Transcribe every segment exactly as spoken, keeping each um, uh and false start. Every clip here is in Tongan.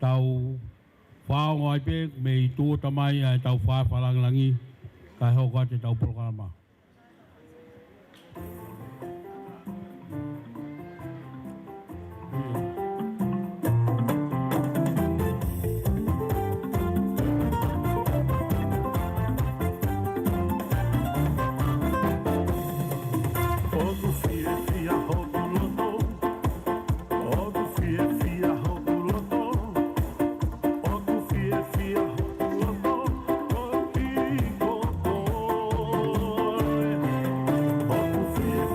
tau fakaongo ai pē mei tuʻa mai ʻa e tau fai fakalāngilangi, kae hoko atu ʻetau polokalama. ʻOku fiefia hoku loto, ʻoku fiefia hoku loto, ʻoku fiefia hoku loto, ʻoku fiefia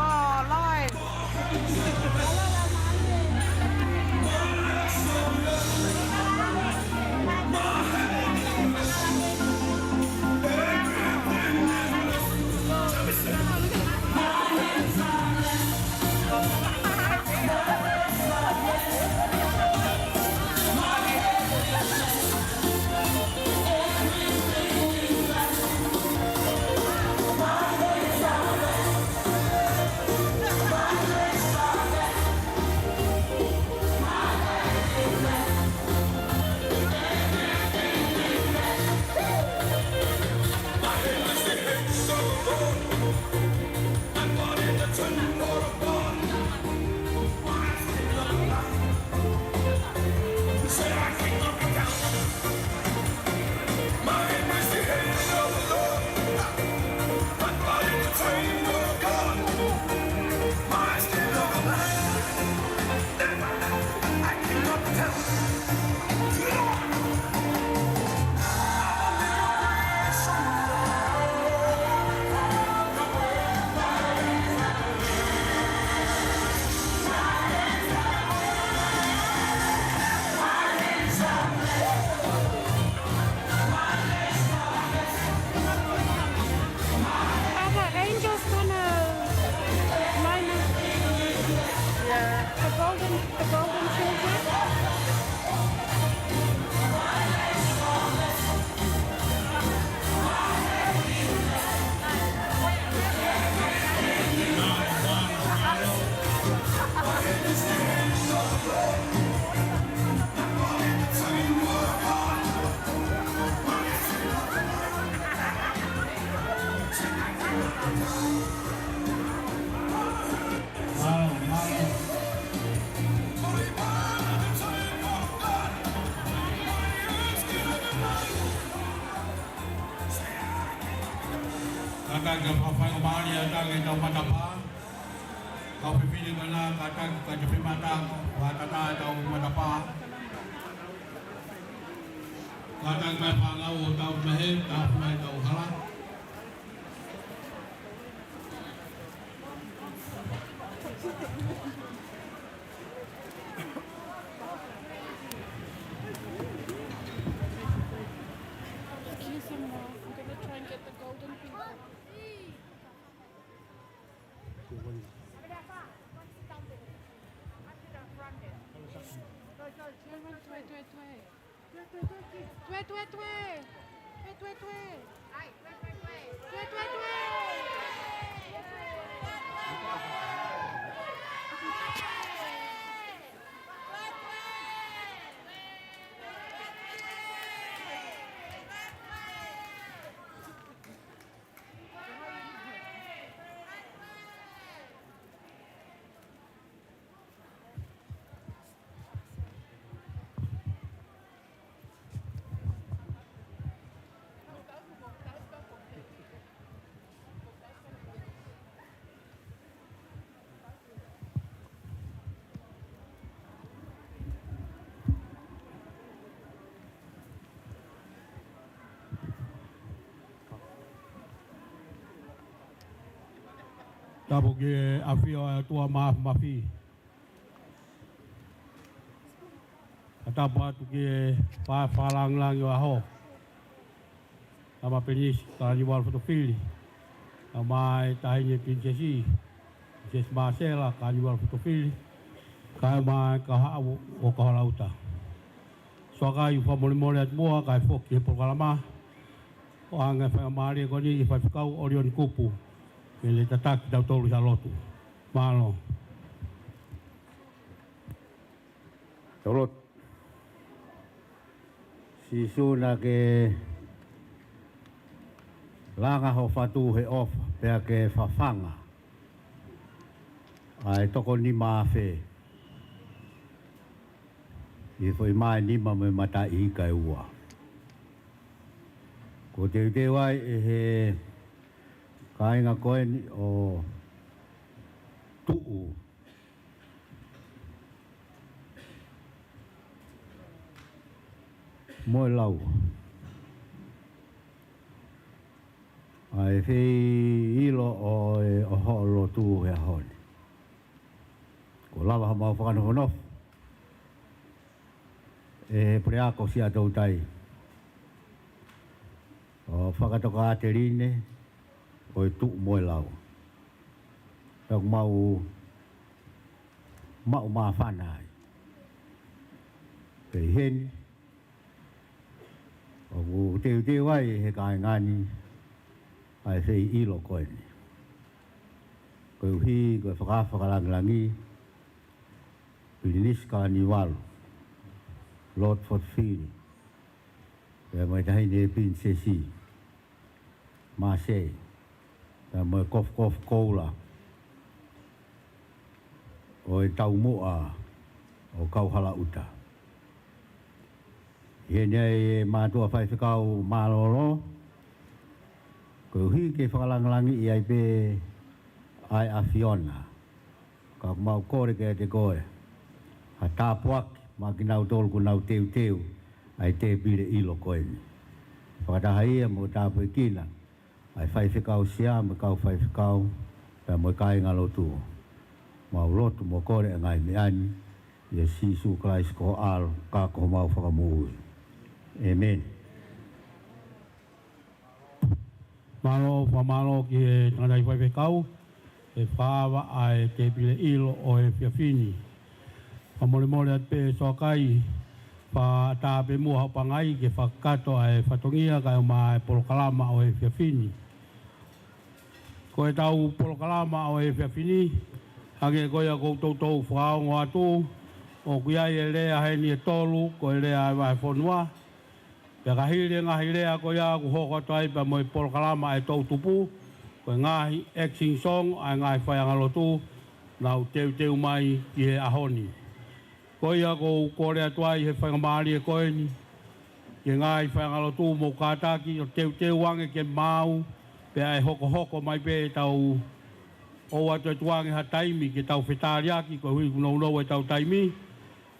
Oh, live. Are the angels gonna line up? Yeah, the golden, the golden children. Kātaki ke fakafaingamālie atu ʻetau matapā. Kau fefine, kātaki ke fai e matapā, fakatātā ʻetau matapā. Kātaki mai e fānau ʻo tau mehe, tau mai tau hala. Excuse me, I'm gonna try and get the golden people. Tuē, tuē, tuē. Tuē, tuē, tuē. Tuē, tuē, tuē. Tuē, tuē, tuē. Tapu ki he ʻafio ʻa e ʻOtua Māfimafi. Ka tapu atu ki he Faʻē Fakalāngilangi ʻo e ʻAho, Tama Pilinisi Kaniuvalu Fotofili, kae ʻumaʻā e Taʻahine Pilinisesi, Pilinisesi Māsela Kaniuvalu Fotofili, kae ʻumaʻā e kau haʻu ʻo Kauhalaʻuta. Soakai, ʻoku fakamolemole atu muʻa kae foki he polokalama, ʻo hanga ʻe he faingamālie ko eni ʻe he faifekau ʻo Lioni Kupu ke ne tataki kitautolu ʻi ha lotu. Mālō. Tau lotu. Sīsū, naʻa ke langa ho fatu he ʻofa, pea ke fafanga ʻa e toko nima afe ʻi he foʻi mā ʻe nima mo e mataʻi ika ʻe ua. Kuo teuteu ai ʻe he kāinga ko eni ʻo tuʻu mo e lau. ʻA e feiʻilo ʻo e, ʻo hoʻo lotu he ʻaho ni. Kuo lava haʻamau fakanofonofo ʻe he Puleako Siaʻatoutai ʻo fakatokāteline ʻo e tuʻu mo e lau. Pea ʻoku mau maʻu māfana ai. Pea ʻi heni, ʻoku teuteu ai he kāinga ni ʻa e feiʻilo ko eni. Koeʻuhi ko e fakaafe fakalangilangi, Pilinisi Kalaniuvalu, Lord Fotofili, pea mo e Taʻahine Pilinisesi Māsela, pea mo e Kofukofu Koula ʻo e Taumuʻa ʻo Kauhalaʻuta. ʻI heni ai e mātuʻa faifekau mālōlō, koeʻuhi ke fakalangilangiʻi ai pē ʻa e ʻAfiona. Ka ʻoku mau kole kiate koe ha tāpuaki maʻa kinautolu kuo nau teuteu ʻa e tēpile ʻilo ko eni. Fakataha ia mo tāpuekina ʻa e faifekau sea mo e kau faifekau, pea mo e kāingalotu. Mau lotu mo kole ʻa e ngaahi meʻa ni ʻia Sīsū Kalaisi ko ho ʻAlo ka ko homau Fakamoʻui. ʻĒmeni. Mālō, fakamālō ki he tangataʻeiki faifekau he fakaava ʻa e tēpile ʻilo ʻo e efiafi ni. Fakamolemole atu pē Soakai, fakaʻatā pē muʻa hoʻo pangai ke fakakakato ʻa e fatongia kae ʻumaʻā e polokalama ʻo e efiafi ni. Ko ʻetau polokalama ʻo e efiafi ni, hangē ko ia kuo toutou fakaongo atu, ʻoku ʻi ai e lea heni ʻe tolu, ko e lea ʻa e vahefonua. Pea ka hili e ngaahi lea ko ia kuo hoko atu ai pea mo e polokalama ʻa e toʻutupu, ko e ngaahi action song ʻa e ngaahi faiʻanga lotu naʻa nau teuteu mai ki he ʻaho ni. Ko ia ʻoku ou kole atu ai he faingamālie ko eni ki he ngaahi faiʻanga lotu, mou kātaki ʻo teuteu ange ke maau, pea ʻe hokohoko mai pē ʻetau ʻoatu atu ange ha taimi ke tau fetaliaki koeʻuhi kuo nounou ʻetau taimi.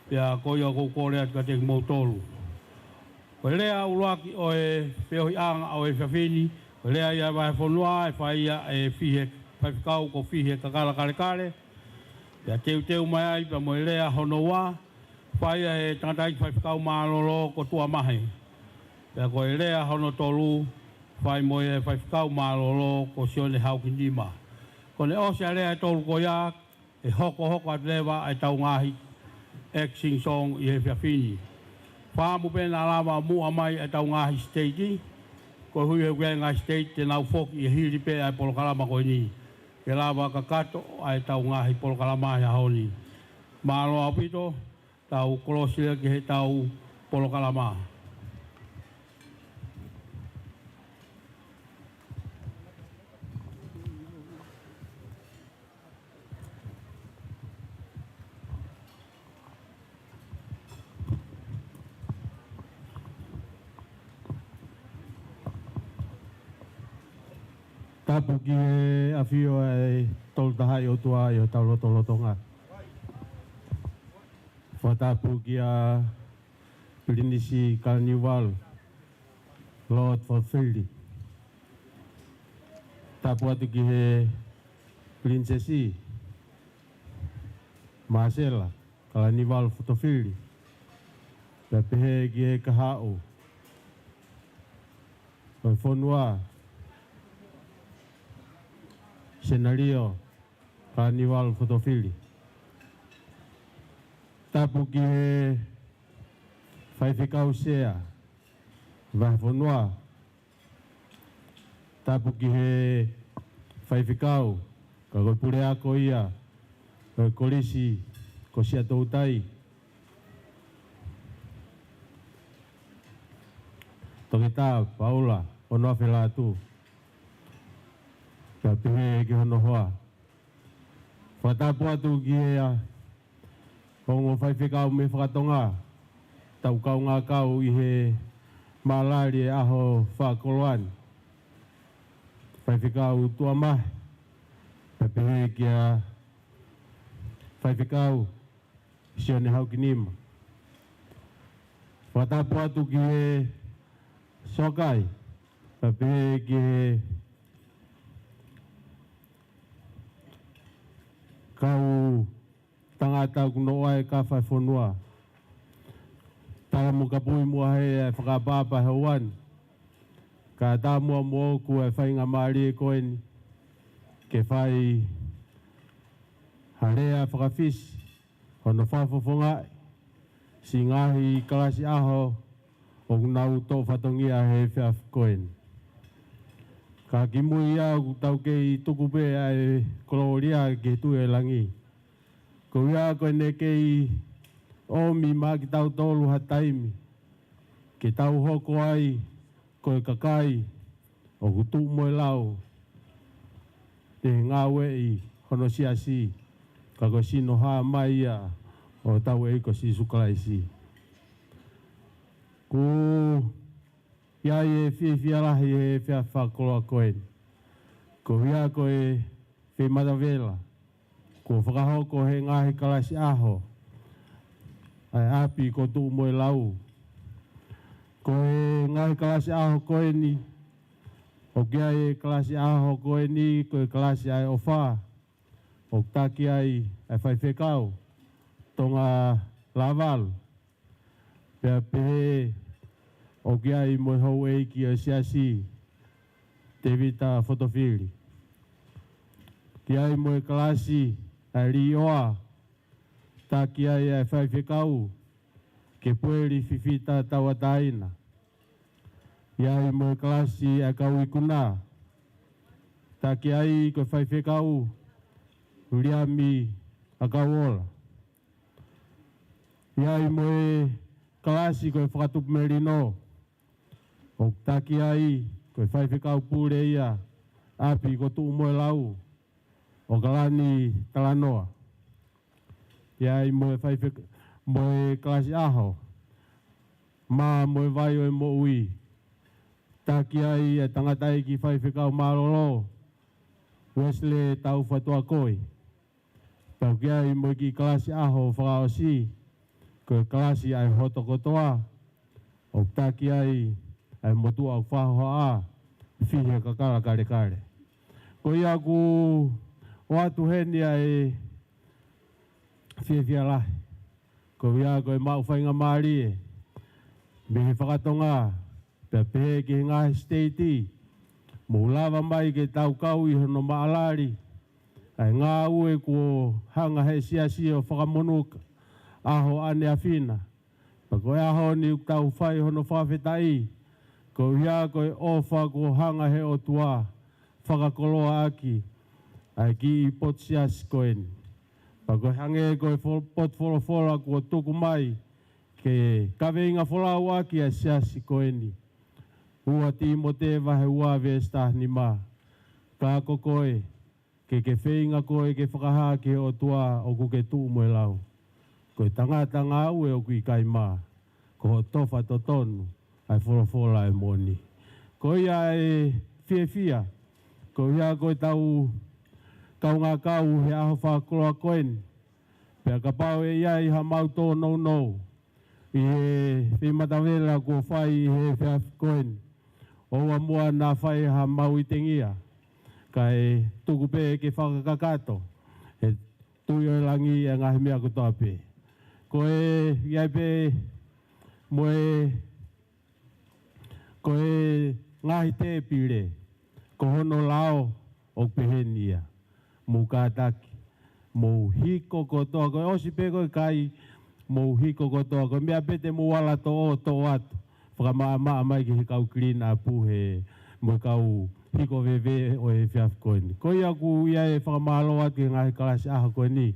Pea ko ia ʻoku ou kole atu kiate kimoutolu. Ko e lea ʻuluaki ʻo e feohiʻanga ʻo e efiafi ni, ko e lea ia ʻa e vahefonua, ʻe fai ia ʻe Fihe, faifekau ko Fihe Kakala Kalekale. Pea teuteu mai ai pea mo e lea hono ua, fai ia ʻe he tangataʻeiki faifekau mālōlō ko Tuamahe. Pea ko e lea hono tolu, fai mo e faifekau mālōlō ko Sione Haukinima. Ko ʻene ʻosi ʻa e lea ʻe tolu ko ia, ʻe hokohoko atu leva ʻetau ngaahi action song ʻi he efiafi ni. Fakaʻamu pē naʻa lava muʻa mai ʻetau ngaahi siteiki, koeʻuhi he ʻoku ʻi ai e ngaahi siteiki te nau foki ʻi he hili pē ʻa e polokalama ko eni, ke lava kakato ʻa ʻetau ngaahi polokalama he ʻaho ni. Mālō ʻaupito, tau kolosi leva ki heʻetau polokalama. Tapu ki he ʻafio ʻa e Tolu Tahaʻi ʻOtua ʻi hotau lotolotonga. Fakatapu kia Pilinisi Kalaniuvalu, Lord Fotofili. Tapu atu ki he Pilinisesi Māsela Kalaniuvalu Fotofili. Pea pehē ki he kahaʻu ʻo e fonua, Senalio Kalaniuvalu Fotofili. Tapu ki he faifekau sea, vahefonua. Tapu ki he faifekau, ka ko e puleako ia ʻo e Kolisi ko Siaʻatoutai, Toketā Paula ʻOnoafe Lātū. Pea pehē ki hono hoa. Fakatapu atu ki he, ʻa, ongo faifekau mei fakatonga, tau kaungā kau ʻi he mālali ʻo e ʻaho fakakoloa ni. Faifekau Tuamahe, pea pehē kia faifekau Sione Haukinima. Fakatapu atu ki he Soakai, pea pehē ki he kau tangata ʻoku noʻo ʻai ka fai fonua. Tala mo kapui muʻa he ʻa e fakaʻapaʻapa he ʻaho ni. Ka ʻatā muʻa moʻoku ʻa e faingamālie ko eni ke fai ha lea fakafisi hono fakafofongaʻi siʻi ngaahi kalasi ʻaho ʻoku nau toʻo fatongia he efiafi ko eni. Ka kimui ia ʻoku tau kei tuku pē ʻa e kolōlia ki he Tuʻi ʻo e langi. Ko ia ko ʻene kei ʻomi maʻa kitautolu ha taimi ke tau hoko ai ko e kakai ʻoku tuʻu mo e lau ʻi he ngāueʻi hono siasi, ka ko e sino hā mai ia ʻo hotau ʻEiki ko Sīsū Kalaisi. Ko ia ʻoku ou fiefia lahi he efiafi fakakoloa ko eni. Ko ia ko e feimatavela kuo fakahoko he ngaahi kalasi ʻaho ʻa e ʻapi ko Tuʻu mo e Lau. Ko e ngaahi kalasi ʻaho ko eni, ʻoku ʻi ai e kalasi ʻaho ko eni, ko e kalasi ʻa e ʻofa, ʻoku taki ai ʻa e Faifekau Tonga Lavalu. Pea pehē ʻoku ʻi ai mo e houʻeiki ʻo e siasi, Tēvita Fotofili. ʻOku ʻi ai mo e kalasi ʻa e Līʻoa, taki ai ʻa e Faifekau Kepueli Fifita Tauʻatāina. ʻI ai mo e kalasi ʻa e kau ikuna, taki ai ko e Faifekau Viliami ʻAkauola. ʻI ai mo e kalasi ko e Fakatupu Melino, ʻoku taki ai ko e Faifekau Pule ia ʻapi ko Tuʻu mo e Lau, ʻOkalani Talanoa. ʻI ai mo e faife-, mo e kalasi ʻaho, Mā mo e Vai ʻo e Moʻui, taki ai ʻa e tangataʻeiki Faifekau Mālōlō, Wesley Taufatuakoi. Pea ʻoku ʻi ai mo e kiʻi kalasi ʻaho fakaʻosi, ko e kalasi ʻa e Hoto Kotoa, ʻoku taki ai ʻa e motuʻa ʻoku fakahohaʻa, Fihe Kakala Kalekale. Ko ia ʻoku ʻoatu heni ʻa e fiefia lahi. Ko ia ko e maʻu faingamālie mei he fakatonga, pea pehē ki he ngaahi siteiti, mou lava mai ke tau kau ʻi hono maʻalali ʻa e ngāue kuo hanga he siasi ʻo fakamonuka ʻaho ʻaneafi na. Pea ko e ʻaho ni ʻoku tau fai hono fakafetaʻi, ko ia ko e ʻofa kuo hanga he ʻOtua fakakoloa ʻaki ʻa e kiʻi potu siasi ko eni. Pea ko e hangē ko e fo-, potu folofola kuo tuku mai ke kaveinga folau ʻaki ʻa e siasi ko eni. Ua Tīmote vahe ua veesi taha nima. Ka ko koe, ke ke feinga koe ke fakahā ki he ʻOtua ʻoku ke tuʻu mo e lau. Ko e tangata ngāue ʻoku ʻikai mā, ko hoʻo tofa totonu ʻa e folofola ʻa e moʻoni. Ko ia e fiefia, ko ia ko e tau kaungā kau he ʻaho fakakoloa ko eni. Pea kapau ʻe ʻi ai ha mau tōnounou ʻi he feimatavela kuo fai ʻi he efiafi ko eni, ʻoua muʻa naʻa fai ha mau itengia, kae tuku pē ke fakakakato he Tuʻi ʻo e langi ʻa e ngaahi meʻa kotoa pē. Ko e ʻi ai pē mo e, ko e ngaahi tēpile, ko hono lao ʻoku peheni ia. Mou kātaki, mou hiko kotoa, ko e ʻosi pē ko e kai, mou hiko kotoa, ko e meʻa pē te mou ala toʻo, toʻo atu, fakamaʻamaʻa mai ki he kau clean up he, mo e kau hiko veve ʻo e efiafi ko eni. Ko ia ʻoku ʻi ai e fakamālō atu ki he ngaahi kalasi ʻaho ko eni,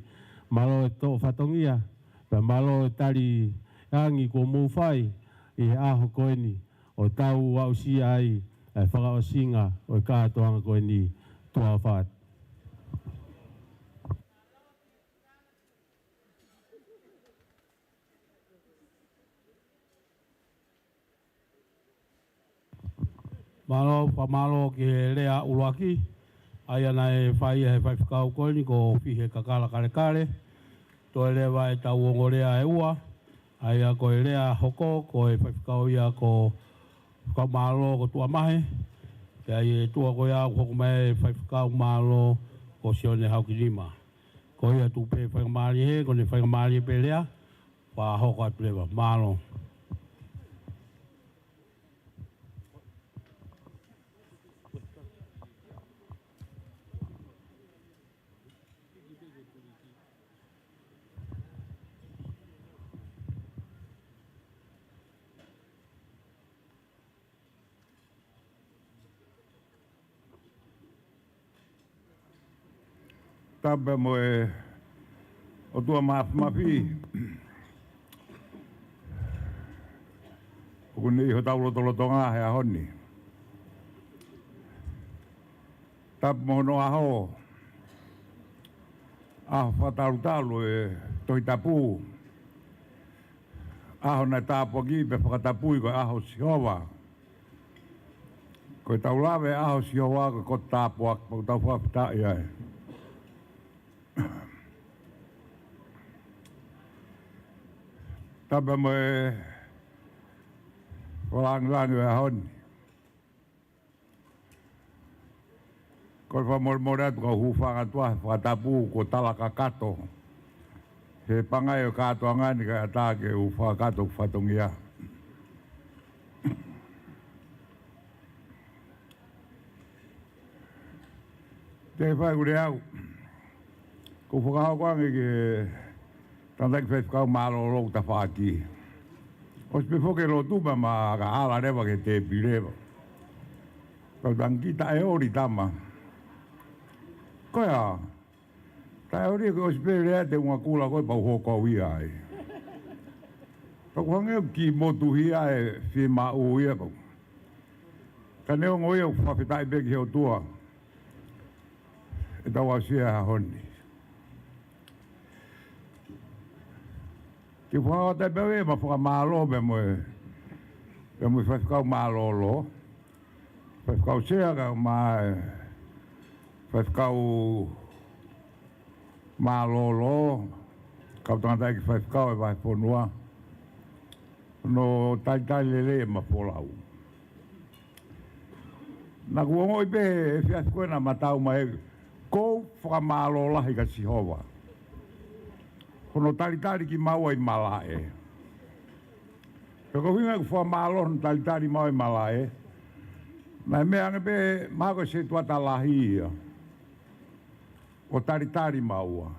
mālō e toʻo fatongia, pea mālō e tali angi kuo mou fai ʻi he ʻaho ko eni, ʻo tau aʻusia ai ʻa e fakaʻosinga ʻo e kātoanga ko eni. Tuʻa ʻofa atu. Mālō, fakamālō ki he lea ʻuluaki, ʻa ia naʻe fai ʻe he faifekau ko eni ko Fihe Kakala Kalekale. Toe leva ʻetau ongo lea ʻe ua, ʻa ia ko e lea hoko, ko e faifekau ia ko Fakamālō ko Tuʻa Mahe, pea ʻi he tuʻa ko ia ʻoku hoko mai e faifekau mālō ko Sione Haukinima. ʻOi atu pē faingamālie he, ko ʻene faingamālie pē lea, fakahoko atu leva. Mālō. Tapu mo e ʻOtua Māfimafi. ʻOku ne ʻi hotau lotolotonga he ʻaho ni. Tapu mo hono ʻaho. ʻAho fakatalutalu e Tohi Tapu. ʻAho naʻe tāpuakiʻi pea fakatapui ko e ʻaho ʻo Sihova. Ko ʻetau lave ʻaho ʻo Sihova ko e koto tāpuaki, pea ʻoku tau fakafetaʻi ai. Tapu mo e fakalāngilangi ʻo e ʻaho ni. Ko e fakamolemole atu ka u hūfanga atu he fakatapu kuo tala kakato he pangai ʻo e kātoanga ni kae ʻatā ke u fakakakato hoku fatongia. Te fai ule au. ʻOku ou fakahoko ange ki he tangataʻeiki faifekau mālōlō ʻoku tafaʻaki. ʻOsi pē foki e lotu pea ma ka ala leva ki he tēpile leva. Kau tangi taʻeoli tama. Ko ia, taʻeoli ke ʻosi pē lea te u ngakula koe pea u hoko au ia ai. Pea ʻoku hangē ʻoku kiʻi motuhia e fiemaʻu ia pau. Ka neongo ia ʻoku fakafetaʻi pē ki he ʻOtua. ʻEtau aʻusia he ʻaho ni. Ke fakahoko atu pē ʻa e fakamālō pea mo e, pea mo e faifekau mālōlō. Faifekau Sea kae ʻumaʻā e faifekau mālōlō. Kau tangataʻeiki faifekau e vahefonua. Hono talitali lelei ʻema folau. Naʻá ku ongoʻi pē he efiafi ko ē naʻá ma tau mai, ʻoku ou fakamālō lahi kia Sihova. Hono talitali kimaua ʻi malaʻe. Pea ko e ʻuhinga ʻeku fakamālō hono talitali maua ʻi malaʻe. Naʻe meʻa ange pē mahalo ko e setuata lahi ia. ʻO talitali maua.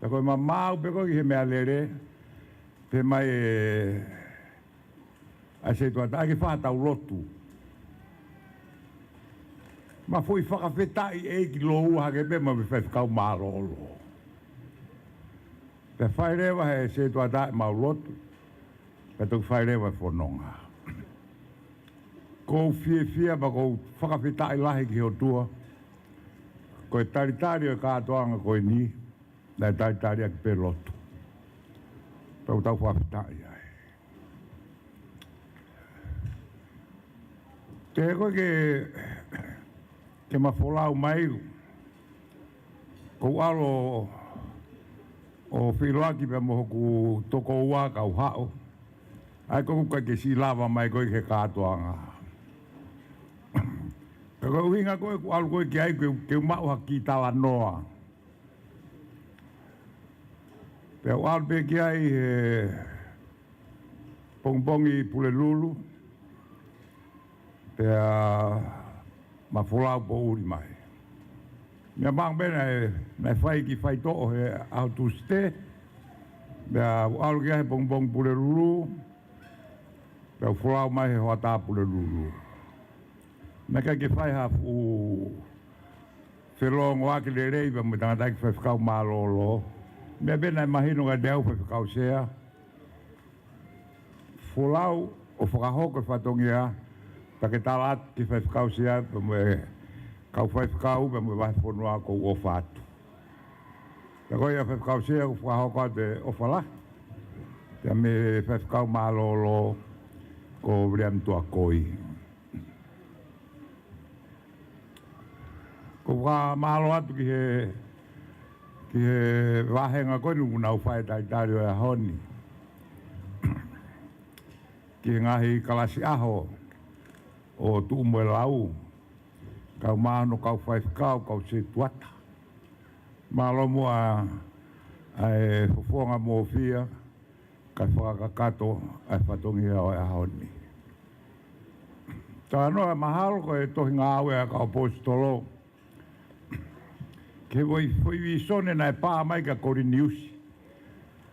Pea ko e mamaʻo pē ko ē ki he meʻalele, pehē mai ʻe, ʻa e setuata ʻai ke fai haʻatau lotu. Ma foʻi fakafetaʻi ʻeiki lōua hake pē mo e faifekau mālōlō. Pea fai leva he setuata ʻemau lotu. Pea toki fai leva e fononga. ʻOku ou fiefia pea ʻoku ou fakafetaʻi lahi ki he ʻOtua. Ko e talitali ʻo e kātoanga ko eni, naʻe talitali ʻaki pē lotu. Pea ʻoku tau fakafetaʻi ai. Te ko e ke, ke ma folau mai, ʻoku ou ʻalu ʻo feʻiloaki pea mo hoku tokoua kau haʻu. ʻA ia ʻoku ʻikai ke siʻi lava mai koe ki he kātoanga. Ka ko e ʻuhinga ko ē ʻoku ʻalu koe ki ai ke, ke u maʻu ha kiʻi talanoa. Pea u ʻalu pē ki ai he pongipongi Pulelulu. Pea ma folau poʻuli mai. Meʻa maʻu pē naʻe, naʻe fai e kiʻi faitoʻo he ʻaho Tūsite. Pea u ʻalu ki ai he pongipongi Pulelulu. Pea u folau mai he hoʻatā Pulelulu. Naʻe ʻikai ke fai ha fuʻu felōngoaki lelei pea mo e tangataʻeiki faifekau mālōlō. Meʻa pē naʻe mahino kiate au, Faifekau Sea, folau ʻo fakahoko e fatongia, pea ke tala atu ki he Faifekau Sea pea mo e kau faifekau pea mo e vahefonua ʻoku ou ʻofa atu. Pea ko ia Faifekau Sea ʻoku fakahoko atu e ʻofa lahi. Pea mo e faifekau mālōlō ko Viliami Tuakoi. ʻOku ou fakamālō atu ki he, ki he vāhenga ko eni ʻoku nau fai e talitali ʻo e ʻaho ni. Ki he ngaahi kalasi ʻaho ʻo Tuʻumoelau, kau mahino kau faifekau, kau setuata. Mālō muʻa ʻa e Fofonga Mōfia, kae fakakakato ʻa e fatongia ʻo e ʻaho ni. Talanoa mahalo ko e tohi Ngāue ʻa e kau ʻAposetolo, ki he foʻi, foʻi vīsone naʻe pā mai kia Koliniusi.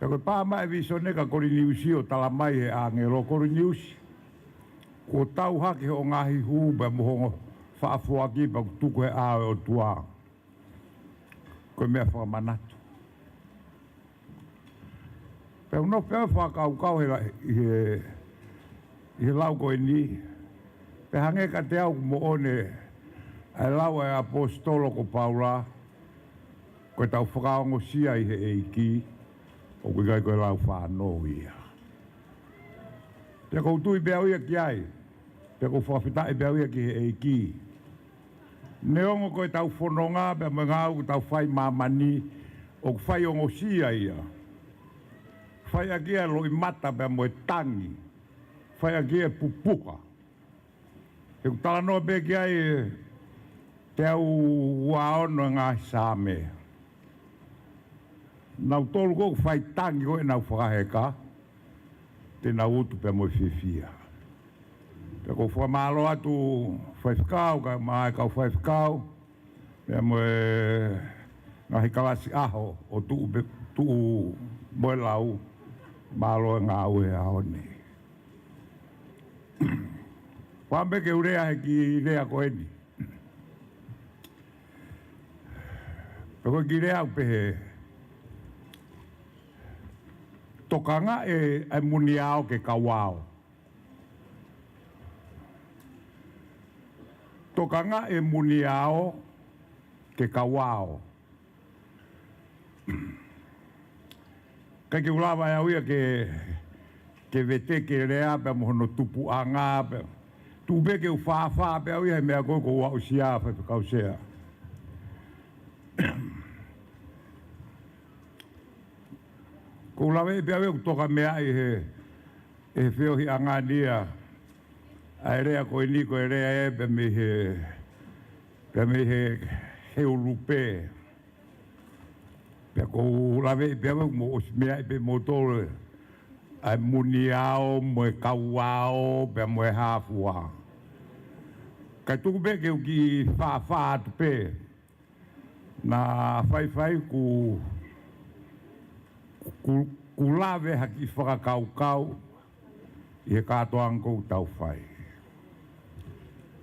Pea ko e pā mai e vīsone kia Koliniusi ʻo tala mai he ʻāngelo, Koliniusi, kuo tau hake hoʻo ngaahi hū pea mo hoʻo faʻa foaki pea kuo tuku he ʻao ʻo e ʻOtua. Ko e meʻa fakamanatu. Pea u nofo pē ʻo fakakaukau he la-, ʻi he, ʻi he lau ko eni. Pea hangē kiate au ʻoku moʻoni ʻa e lau ʻa e ʻAposetolo ko Paula, ko ʻetau fakaongosia ʻi he ʻEiki, ʻoku ʻikai ko e lau fānau ia. Pea ʻoku ou tui pē au ia ki ai, pea ʻoku ou fakafetaʻi pē au ia ki he ʻEiki. Neongo ko ʻetau fononga pea mo e ngāue ʻoku tau fai ʻi māmani, ʻoku fai ongosia ia. Fai ʻaki ia e loʻimata pea mo e tangi. Fai ʻaki ia e pupuha. He ʻoku talanoa pē ki ai ʻe teau ua ono e ngaahi Saame. Nautolu ko ē ʻoku fai tangi ko ē ʻenau fakaheka, te nau utu pea mo e fiefia. Pea ʻoku ou fakamālō atu Faifekau, kae ʻumaʻā e kau faifekau, pea mo e ngaahi kalasi ʻaho ʻo tuʻu pē, tuʻu mo e lau, mālō e ngāue he ʻaho ni. Fakaʻamu pē ke u lea he kiʻi lea ko eni. Pea ko e kiʻi lea ʻoku pehē: Tokangaʻi ʻa e muniao ke kau ao. Tokangaʻi e muniao ke kau ao. ʻIkai ke u lava ʻe au ia ke, ke veteki e lea pea mo hono tupuʻanga pea. Tuku pē ke u fāfā pē au ia he meʻa ko ē kuo u aʻusia, Faifekau Sea. ʻOku ou laveʻi pē au ia ʻoku toka meaʻi ʻe he, ʻe he feohiʻanga ni ia ʻa e lea ko eni, ko e lea ē pea mei he, pea mei he Helu pē. Pea ʻoku ou laveʻi pē au ia ʻoku mou ʻosi meaʻi pē moutolu ʻa e muniao mo e kau ao pea mo e hā fua. Kae tuku pē ke u kiʻi fāfā atu pē. Naʻa faifai ʻoku, ʻoku, ʻoku lave ha kiʻi fakakaukau ʻi he kātoanga ʻoku tau fai.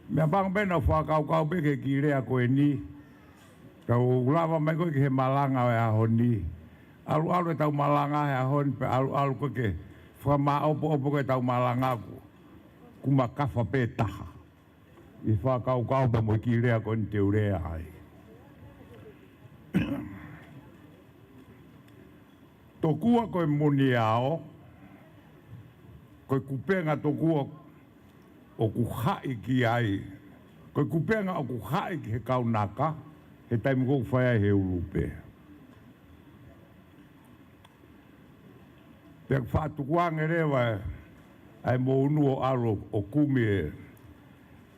Meʻapango pē naʻa ku fakakaukau pē ki he kiʻi lea ko eni, ka u lava mai ko ē ki he malanga ʻo e ʻaho ni. ʻAluʻalu ʻetau malanga he ʻaho ni, pea ʻaluʻalu ko ē ke fakamāʻopoʻopo ko ē ʻetau malanga ʻoku, ʻoku makafa pē taha ʻi he fakakaukau pea mo e kiʻi lea ko eni te u lea ai. Tokua ko e muniao, ko e kupenga tokua ʻoku haʻi ki ai, ko e kupenga ʻoku haʻi ki he kau naka, he taimi ʻoku fai ai Helu pē. Pea faʻa tukuange leva ʻa e mounu ʻo ʻalu ʻo kumi e,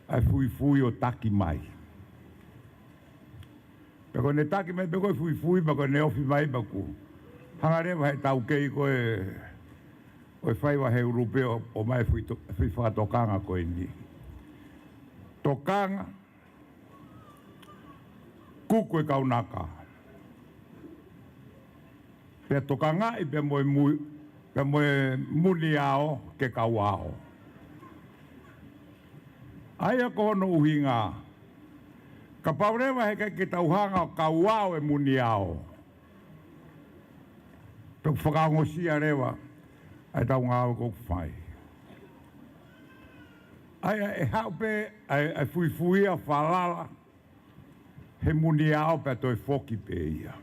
ʻa e fuifui ʻo taki mai. Pea ko ʻene taki mai pē ko ē fuifui, pea ko ʻene ofi mai pea ʻoku hanga leva he taukei ko ē ʻo e faiva Helu pē ʻo, ʻomai e foʻi to-, foʻi fakatokanga ko eni. Tokanga, kuku e kau naka. Pea tokangaʻi pea mo e mu-, pea mo e muniao ke kau ao. ʻA ia ko hono ʻuhinga, kapau leva he ʻikai ke tau hanga ʻo kau ao e muniao, pea ʻoku fakaongosia leva ʻa ʻetau ngāue ʻoku fai. ʻA ia ʻe haʻu pē ʻa e, ʻa e fuifui ia ʻo falala he muniao pea toe foki pē ia.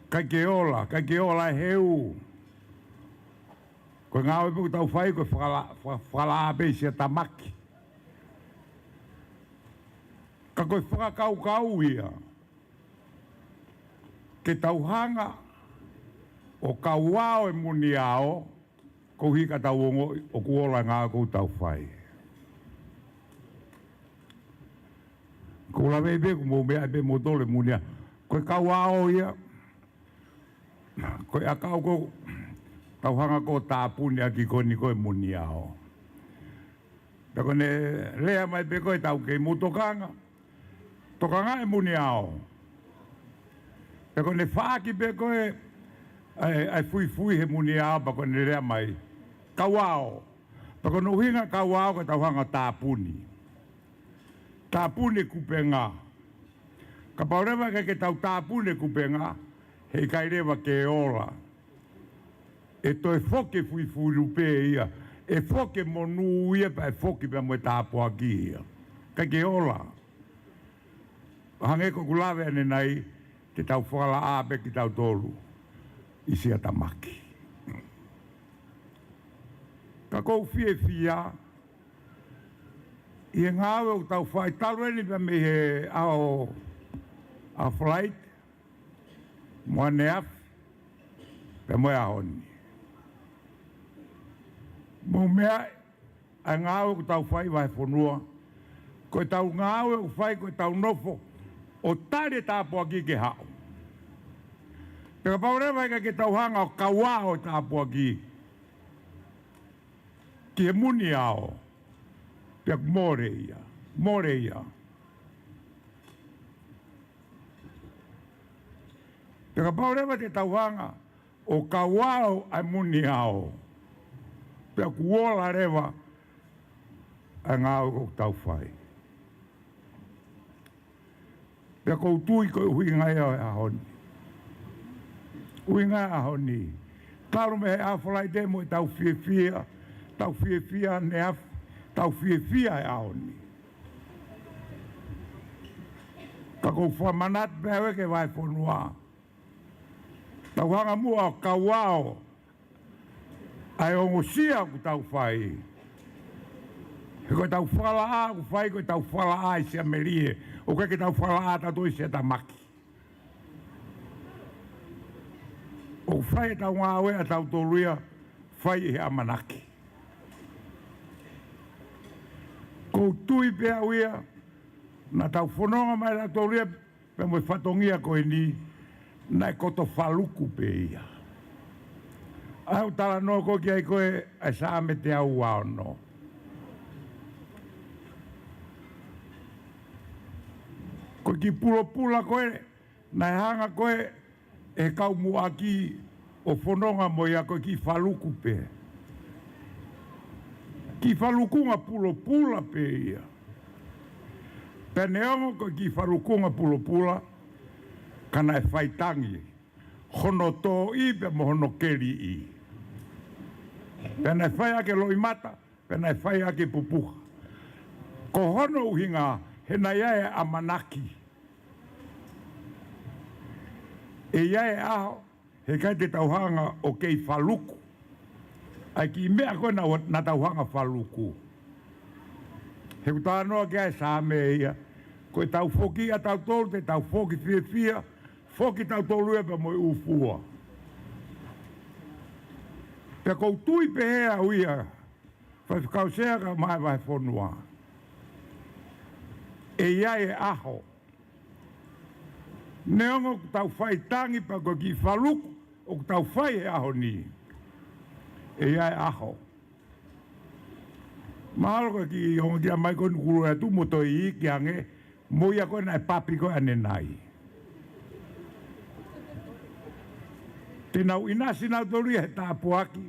ʻIkai ke ola, ʻikai ke ola e Helu. Ko e ngāue pē ʻoku tau fai, ko e fakala-, fa-, fakalaʻā pē ʻi siʻa tamaki. Ka ko e fakakaukau ia ke tau hanga ʻo kau ao e muniao, koeʻuhi ka tau ongoʻi ʻoku ola e ngāue ʻoku tau fai. ʻOku ou laveʻi pē ʻoku mou meaʻi pē moutolu e muniao. Ko e kauao ia, ko e ʻakau ko ē ʻoku tau hanga ʻo tāpuni ʻaki ko eni ko e muniao. Pea ko ʻene lea mai pē ko ē ʻetau kei mou tokanga, tokanga e muniao. Pea ko ʻene faʻaki pē ko ē ʻa e, ʻa e fuifui he muniao, pea ko ʻene lea mai, kauao. Pea ko hono ʻuhinga kauao ko ʻetau hanga ʻo tāpuni. Tāpuni kupenga. Kapau leva ʻikai ke tau tāpuni kupenga, heʻikai leva ke ola. ʻE toe foki e fuifui lupe ia, ʻe foki e monū ia, pea ʻe foki pea mo e tāpuaki ia. ʻIkai ke ola. Hangē ko ʻeku lave ʻanenai, te tau fakalaʻā pē kitautolu ʻi siʻa tamaki. Ka ʻoku ou fiefia ʻi he ngāue ʻoku tau fai talu eni pea mei he ʻaho, ʻaho Falaite, mo ʻaneafi, pea mo e ʻaho ni. Mou meaʻi ʻa e ngāue ʻoku tau fai vahefonua. Ko ʻetau ngāue ʻoku fai, ko ʻetau nofo ʻo tali e tāpuaki ke haʻu. Pea kapau leva ʻikai ke tau hanga ʻo kauao e tāpuaki ki he muniao, pea ʻoku mole ia, mole ia. Pea kapau leva te tau hanga ʻo kauao ʻa e muniao, pea ʻoku ola leva ʻa e ngāue ʻoku tau fai. Pea ʻoku ou tui ko e ʻuhinga ia ʻo e ʻaho ni. ʻUhinga e ʻaho ni. Talu mei he ʻaho Falaite mo ʻetau fiefia, tau fiefia ʻaneafi, tau fiefia e ʻaho ni. Ka ʻoku ou fakamanatu pē au ki he vahefonua. Tau hanga muʻa ʻo kauao ʻa e ongosia ʻoku tau fai. He ko ʻetau fakalaʻā ʻoku fai, ko ʻetau fakalaʻā ʻi siʻa melie. ʻOku ʻikai ke tau fakalaʻā tautolu ʻi siʻa tamaki. ʻOku fai ʻetau ngāue ʻa tautolu ia, fai ʻi he ʻamanaki. ʻOku ou tui pē au ia, naʻa tau fononga mai ʻa tautolu ia, pea mo e fatongia ko eni, naʻe koto faluku pē ia. ʻA ia ʻoku talanoa ko ē ki ai ko ē ʻa e Saame teau ua ono. Ko e kiʻi pulopula ko ē, naʻe hanga ko ē ʻe he kau muʻaki ʻo fononga mo ia ko e kiʻi faluku pē. Kiʻi falukunga pulopula pē ia. Pea neongo ko e kiʻi falukunga pulopula, ka naʻe faitangi hono toʻi pea mo hono keliʻi. Pea naʻe fai ʻaki e loʻimata, pea naʻe fai ʻaki e pupuha. Ko hono ʻuhinga, he naʻe ʻi ai e ʻamanaki. ʻE ʻi ai e ʻaho, heʻikai te tau hanga ʻo kei faluku ʻa e kiʻi meʻa ko ē naʻa, naʻa tau hanga faluku. He ʻoku talanoa ki ai e Saame ia. Ko ʻetau foki ʻa tautolu, te tau foki fiefia, foki tautolu ia pea mo e ʻū fua. Pea ʻoku ou tui pehē au ia, Faifekau Sea kae ʻumaʻā e vahefonua. ʻE ʻi ai e ʻaho. Neongo ʻoku tau faitangi pea ko e kiʻi faluku ʻoku tau fai he ʻaho ni. ʻE ʻi ai e ʻaho. Mahalo ko e kiʻi ongo kia mai ko eni kuo ʻalu atu mo toe iiki ange, mo ia ko ē naʻe papi ko ē ʻanenai. Te nau ʻinasi nautolu ia he tāpuaki.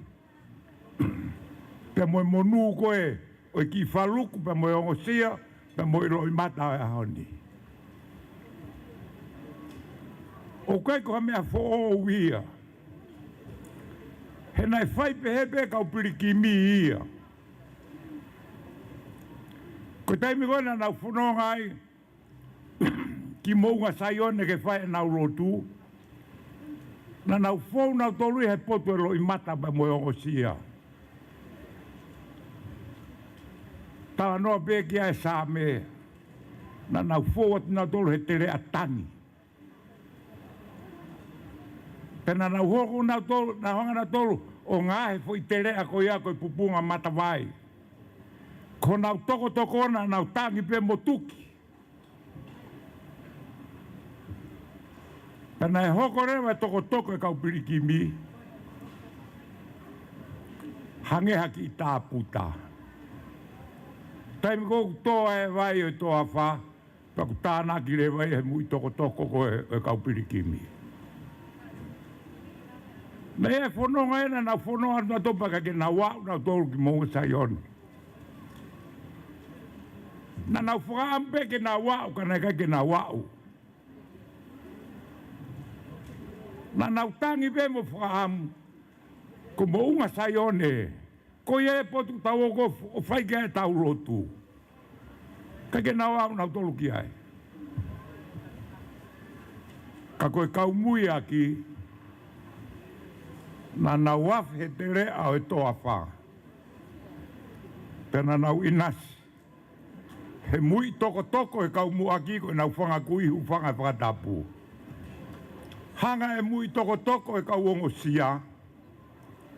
Pea mo e monū ko ē ʻo e kiʻi faluku, pea mo e ongosia, pea mo e loʻimata ʻo e ʻaho ni. ʻOku ʻikai ko ha meʻa foʻou ia. He naʻe fai pehē pē kau pilikimi ia. Ko e taimi ko ē naʻa nau fononga ai ki Moʻunga Saione ke fai ʻenau lotu, naʻa nau fou nautolu ia he potu e loʻimata pea mo e ongosia. Talanoa pē ki ai e Saame, naʻa nau fou atu nautolu he teleʻa tangi. Pea naʻa nau hoko nautolu, naʻa nau hanga nautolu ʻo ngaohi e foʻi teleʻa ko ia ko e pupunga matavai. Ko honau tokotoko naʻa nau tangi pē mo tuki. Pea naʻe hoko leva e tokotoko e kau pilikimi, hangē ha kiʻi tāputa. Taimi ko ē ʻoku tō ai e vai ʻo e toafa, pea ʻoku tānaki leva ia he muʻi tokotoko ko ē ʻo e kau pilikimi. Naʻe ʻi ai e fononga ʻena, naʻa nau fononga atu ʻo topa ka ke nau aʻu nautolu ki Moʻunga Saione. Naʻa nau fakaʻamu pē ke nau aʻu, ka naʻe ʻikai ke nau aʻu. Naʻa nau tangi pē mo fakaʻamu, ko Moʻunga Saione, ko ia e potu ʻoku tau ō ʻo fai ki ai ʻetau lotu. Ka ke nau aʻu nautolu ki ai. Ka ko e kau mui ʻaki, naʻa nau afe he teleʻa ʻo e toafa. Pea naʻa nau ʻinasi he muʻi tokotoko e kau muʻaki ko ʻenau fanga kui, hūfanga he fakatapu. Hanga e muʻi tokotoko e kau ongosia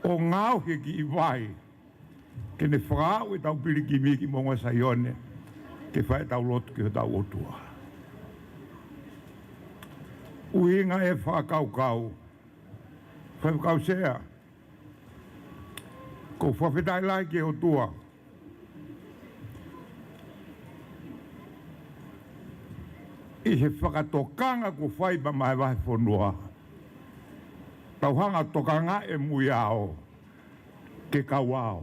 ʻo ngaohi e kiʻi vai ke ne fakaaʻu ʻetau pilikimi ki Moʻunga Saione, ke fai ʻetau lotu ki hotau ʻOtua. ʻUhinga e fakakaukau, Faifekau Sea, ʻoku ou fakafetaʻi lahi ki he ʻOtua ʻi he fakatokanga kuo fai pea maʻa e vahefonua. Tau hanga ʻo tokangaʻi e muiao ke kauao.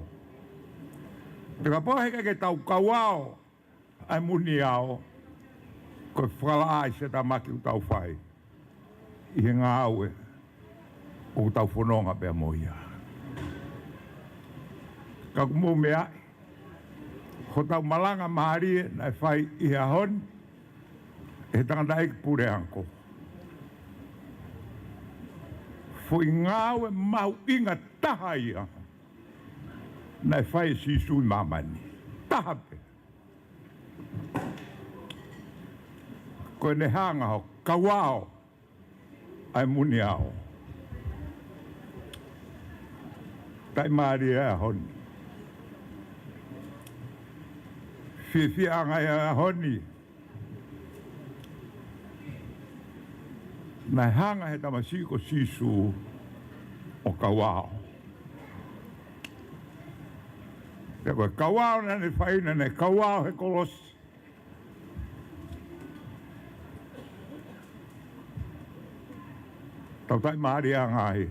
Pea kapau he ʻikai ke tau kauao ʻa e muniao, ko e fakalaʻā ʻi he sitamaki ʻoku tau fai ʻi he ngāue ʻoku tau fononga pea mo ia. Ka ʻoku mou meaʻi hotau malanga mālie naʻe fai ʻi he ʻaho ni ʻe he tangataʻeiki puleako. Foʻi ngāue mahuʻinga taha ia naʻe fai ʻe Sīsū ʻi māmani. Taha pē. Ko ʻene hanga ʻo kauao ʻa e muniao. Taʻimālie ʻa e ʻaho ni. Fiefiaʻanga ia ʻa e ʻaho ni. Naʻe hanga he tamasiʻi ko Sīsū ʻo kauao. Pea ko e kauao naʻa ne fai, naʻa ne kauao he kolosi. Tau taʻimālie ʻanga ia.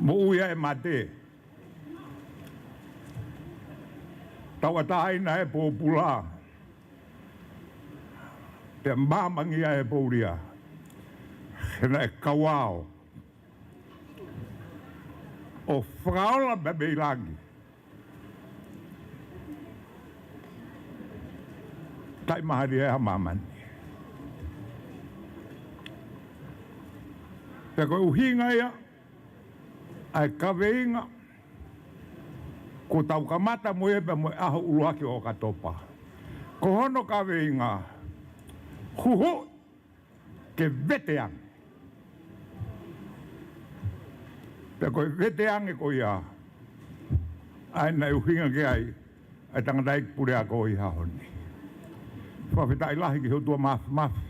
Moʻui ʻa e mate. Tauʻatāina e pōpula. Pea māmangia e poulia. He naʻe kauao ʻo fakaola pea mei langi. Taʻimālie ʻa māmani. Pea ko e ʻuhinga ia ʻa e kaveinga kuo tau kamata mo ia pea mo e ʻaho ʻuluaki ʻo ʻOkatopa. Ko hono kaveinga, huhuʻi ke veteange. Pea ko e veteange ko ia ʻa ia naʻe ʻuhinga ki ai ʻa e tangataʻeiki puleako ʻi he ʻaho ni. Fakafetaʻi lahi ki he ʻOtua Māfimafi.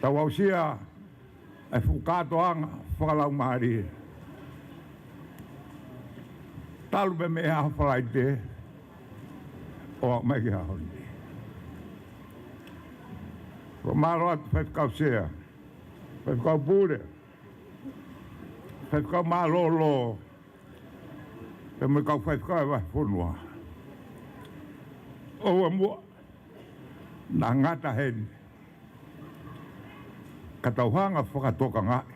Tau aʻusia ʻa e fuʻu kātoanga fakalaumālie talu pē mei he ʻaho Falaite ʻo aʻu mai ki he ʻaho ni. Fakamālō atu Faifekau Sea, Faifekau Pule, Faifekau Mālōlō, pea mo e kau faifekau e vahefonua. ʻOua muʻa naʻa ngata heni, ka tau hanga fakatokangaʻi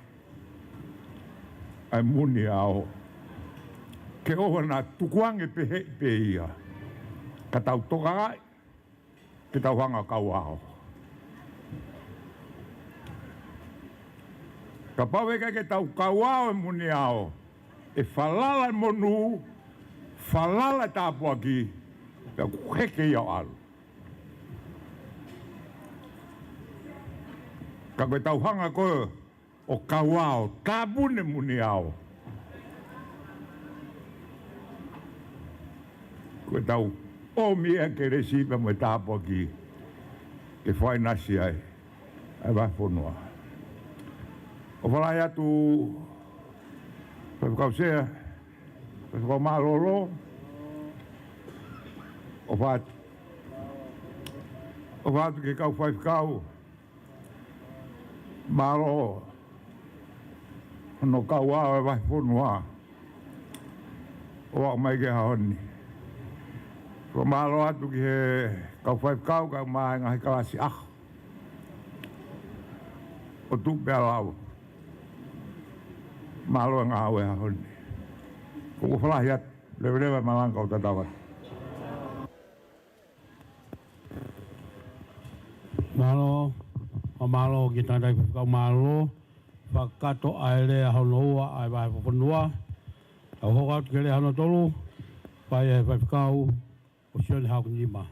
ʻa e muniao. Ke ʻoua naʻa tukuange pehē pē ia, ka tau tokangaʻi ke tau hanga kauao. Kapau ʻe ʻikai ke tau kauao e muniao, ʻe falala e monū, falala e tāpuaki, pea ʻoku heke ia ʻo ʻalu. Ka ko e tau hanga ko ē ʻo kauao, tāpuni e muniao, ko e tau ʻomi e kelesi pea mo e tāpuaki ke fainasi ai ʻa e vahefonua. ʻOfa lahi atu Faifekau Sea, Faifekau Mālōlō, ʻofa atu, ʻofa atu ki he kau faifekau, mālō hono kau ʻa e vahefonua ʻo aʻu mai ki he ʻaho ni. Fakamālō atu ki he kau faifekau kae ʻumaʻā e ngaahi kalasi ʻaho ʻo tuʻu pea lau. Mālō e ngāue he ʻaho ni. Ko ʻeku ʻofa lahi atu, leveleva e malanga kau tatau atu. Mālō, ʻo mālō ki he tangataʻeiki faifekau mālōlō, fakakakato ʻa e lea hono ua ʻa e vahefonua. Tau hoko atu ki he lea hono tolu, fai ʻe he faifekau ko Sione Haokinima.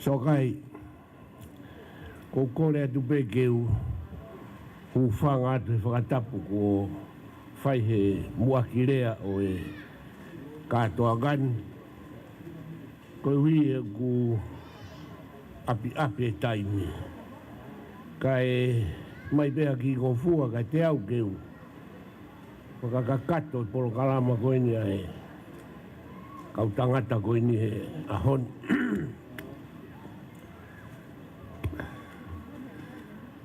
Soakai, ʻoku ou kole atu pē ke u hūfanga atu he fakatapu kuo fai he muʻaki lea ʻo e kātoanga ni. Koeʻuhi ʻoku ʻapiʻapi e taimi, kae ʻomai pē ha kiʻi ngofua kiate au ke u fakakakato e polokalama ko eni ʻa e kau tangata ko eni he ʻaho ni.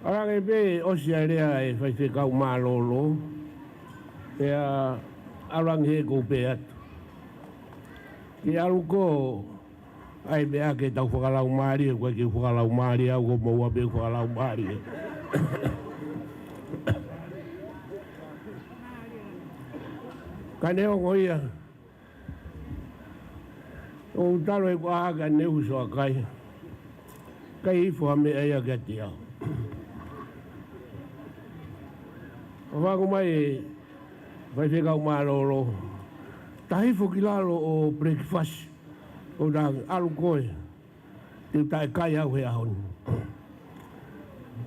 ʻAlu ange pē ʻosi ʻa e lea ʻa e faifekau mālōlō, pea ʻalu ange he ʻoku ou pehē atu, ke ʻalu koe ʻai meʻa ke tau fakalaumālie, ʻoku ʻikai ke u fakalaumālie au, ʻoku ou moʻua pē ʻeku fakalaumālie. Ka neongo ia, ʻoku ou talu ʻeku ʻā hake ʻanenai, Soakai, ʻikai ifo ha meʻa ia kiate au. ʻO fakaʻamu mai e faifekau mālōlō, tā hifo ki lalo ʻo breakfast, ʻo tā ʻalu koe, te u taʻekai au he ʻaho ni.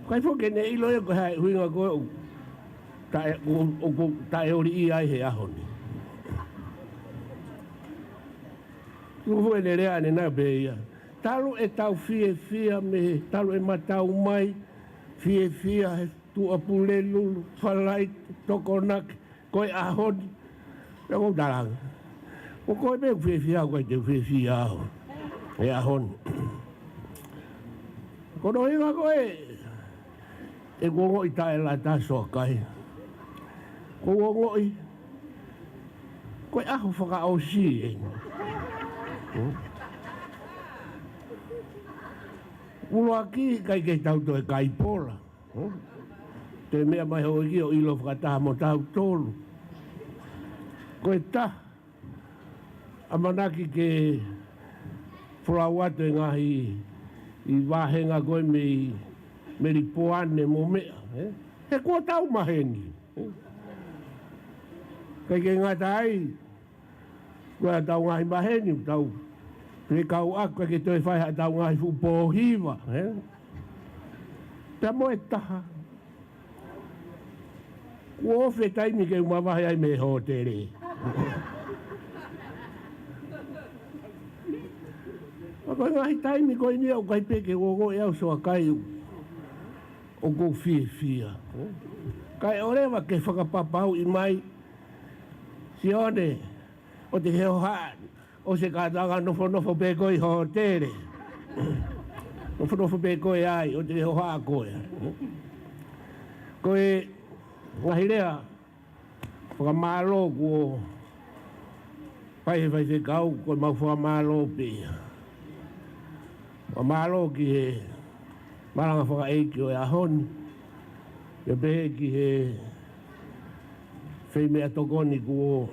ʻIkai foki ke ne ʻilo ia ko e hā e ʻuhinga ko ē ʻoku taʻe, ʻo, ʻoku ou taʻeoliʻia ai he ʻaho ni. Tuku foki ʻene lea ʻanenai pē ia. Talu ʻetau fiefia mei he, talu ʻema tau mai, fiefia he Tuʻapulelulu, Falaite, Tokonaki, ko e ʻaho ni. Pea ʻoku ou talaange, ko koe pē ʻoku fiefia, ʻoku ʻikai te u fiefia au he ʻaho ni. Ko hono ʻuhinga ko ē ʻeku ongoʻi taʻelata, Soakai, ʻoku ou ongoʻi ko e ʻaho fakaʻosi eni. ʻUluaki, ʻikai ke tau toe kai pola. Toe meʻa mai houʻeiki ʻo ʻilo fakataha mo tautolu. Ko e taha, ʻamanaki ke folau atu e ngaahi vāhenga ko ē mei Melipoane mo meʻa, ē? He kuo tau maheni, ē? ʻIkai ke ngata ai, ko ʻetau ngaahi maheni, tau pē kau ʻaku, ʻikai ke toe fai haʻatau ngaahi fuʻu pōhiva, ē? Pea mo e taha, kuo ofi e taimi ke u mavahe ai mei he hōtele. Ka ko e ngaahi taimi ko eni ʻoku ʻikai pē ke u ongoʻi au, Soakai, ʻoku ou fiefia. Kae ʻoua leva ke fakapapauʻi mai, Sione, ʻoua te ke hohaʻa, ʻosi e kātoanga, nofonofo pē koe ʻi hōtele. Nofonofo pē koe ai, ʻoua te ke hohaʻa koe. Ko e ngaahi lea fakamālō kuo fai he faifekau, ko ʻemau fakamālō pē ia. Fakamālō ki he malanga fakaʻeiki ʻo e ʻaho ni, pea pehē ki he feimeʻa tokoni kuo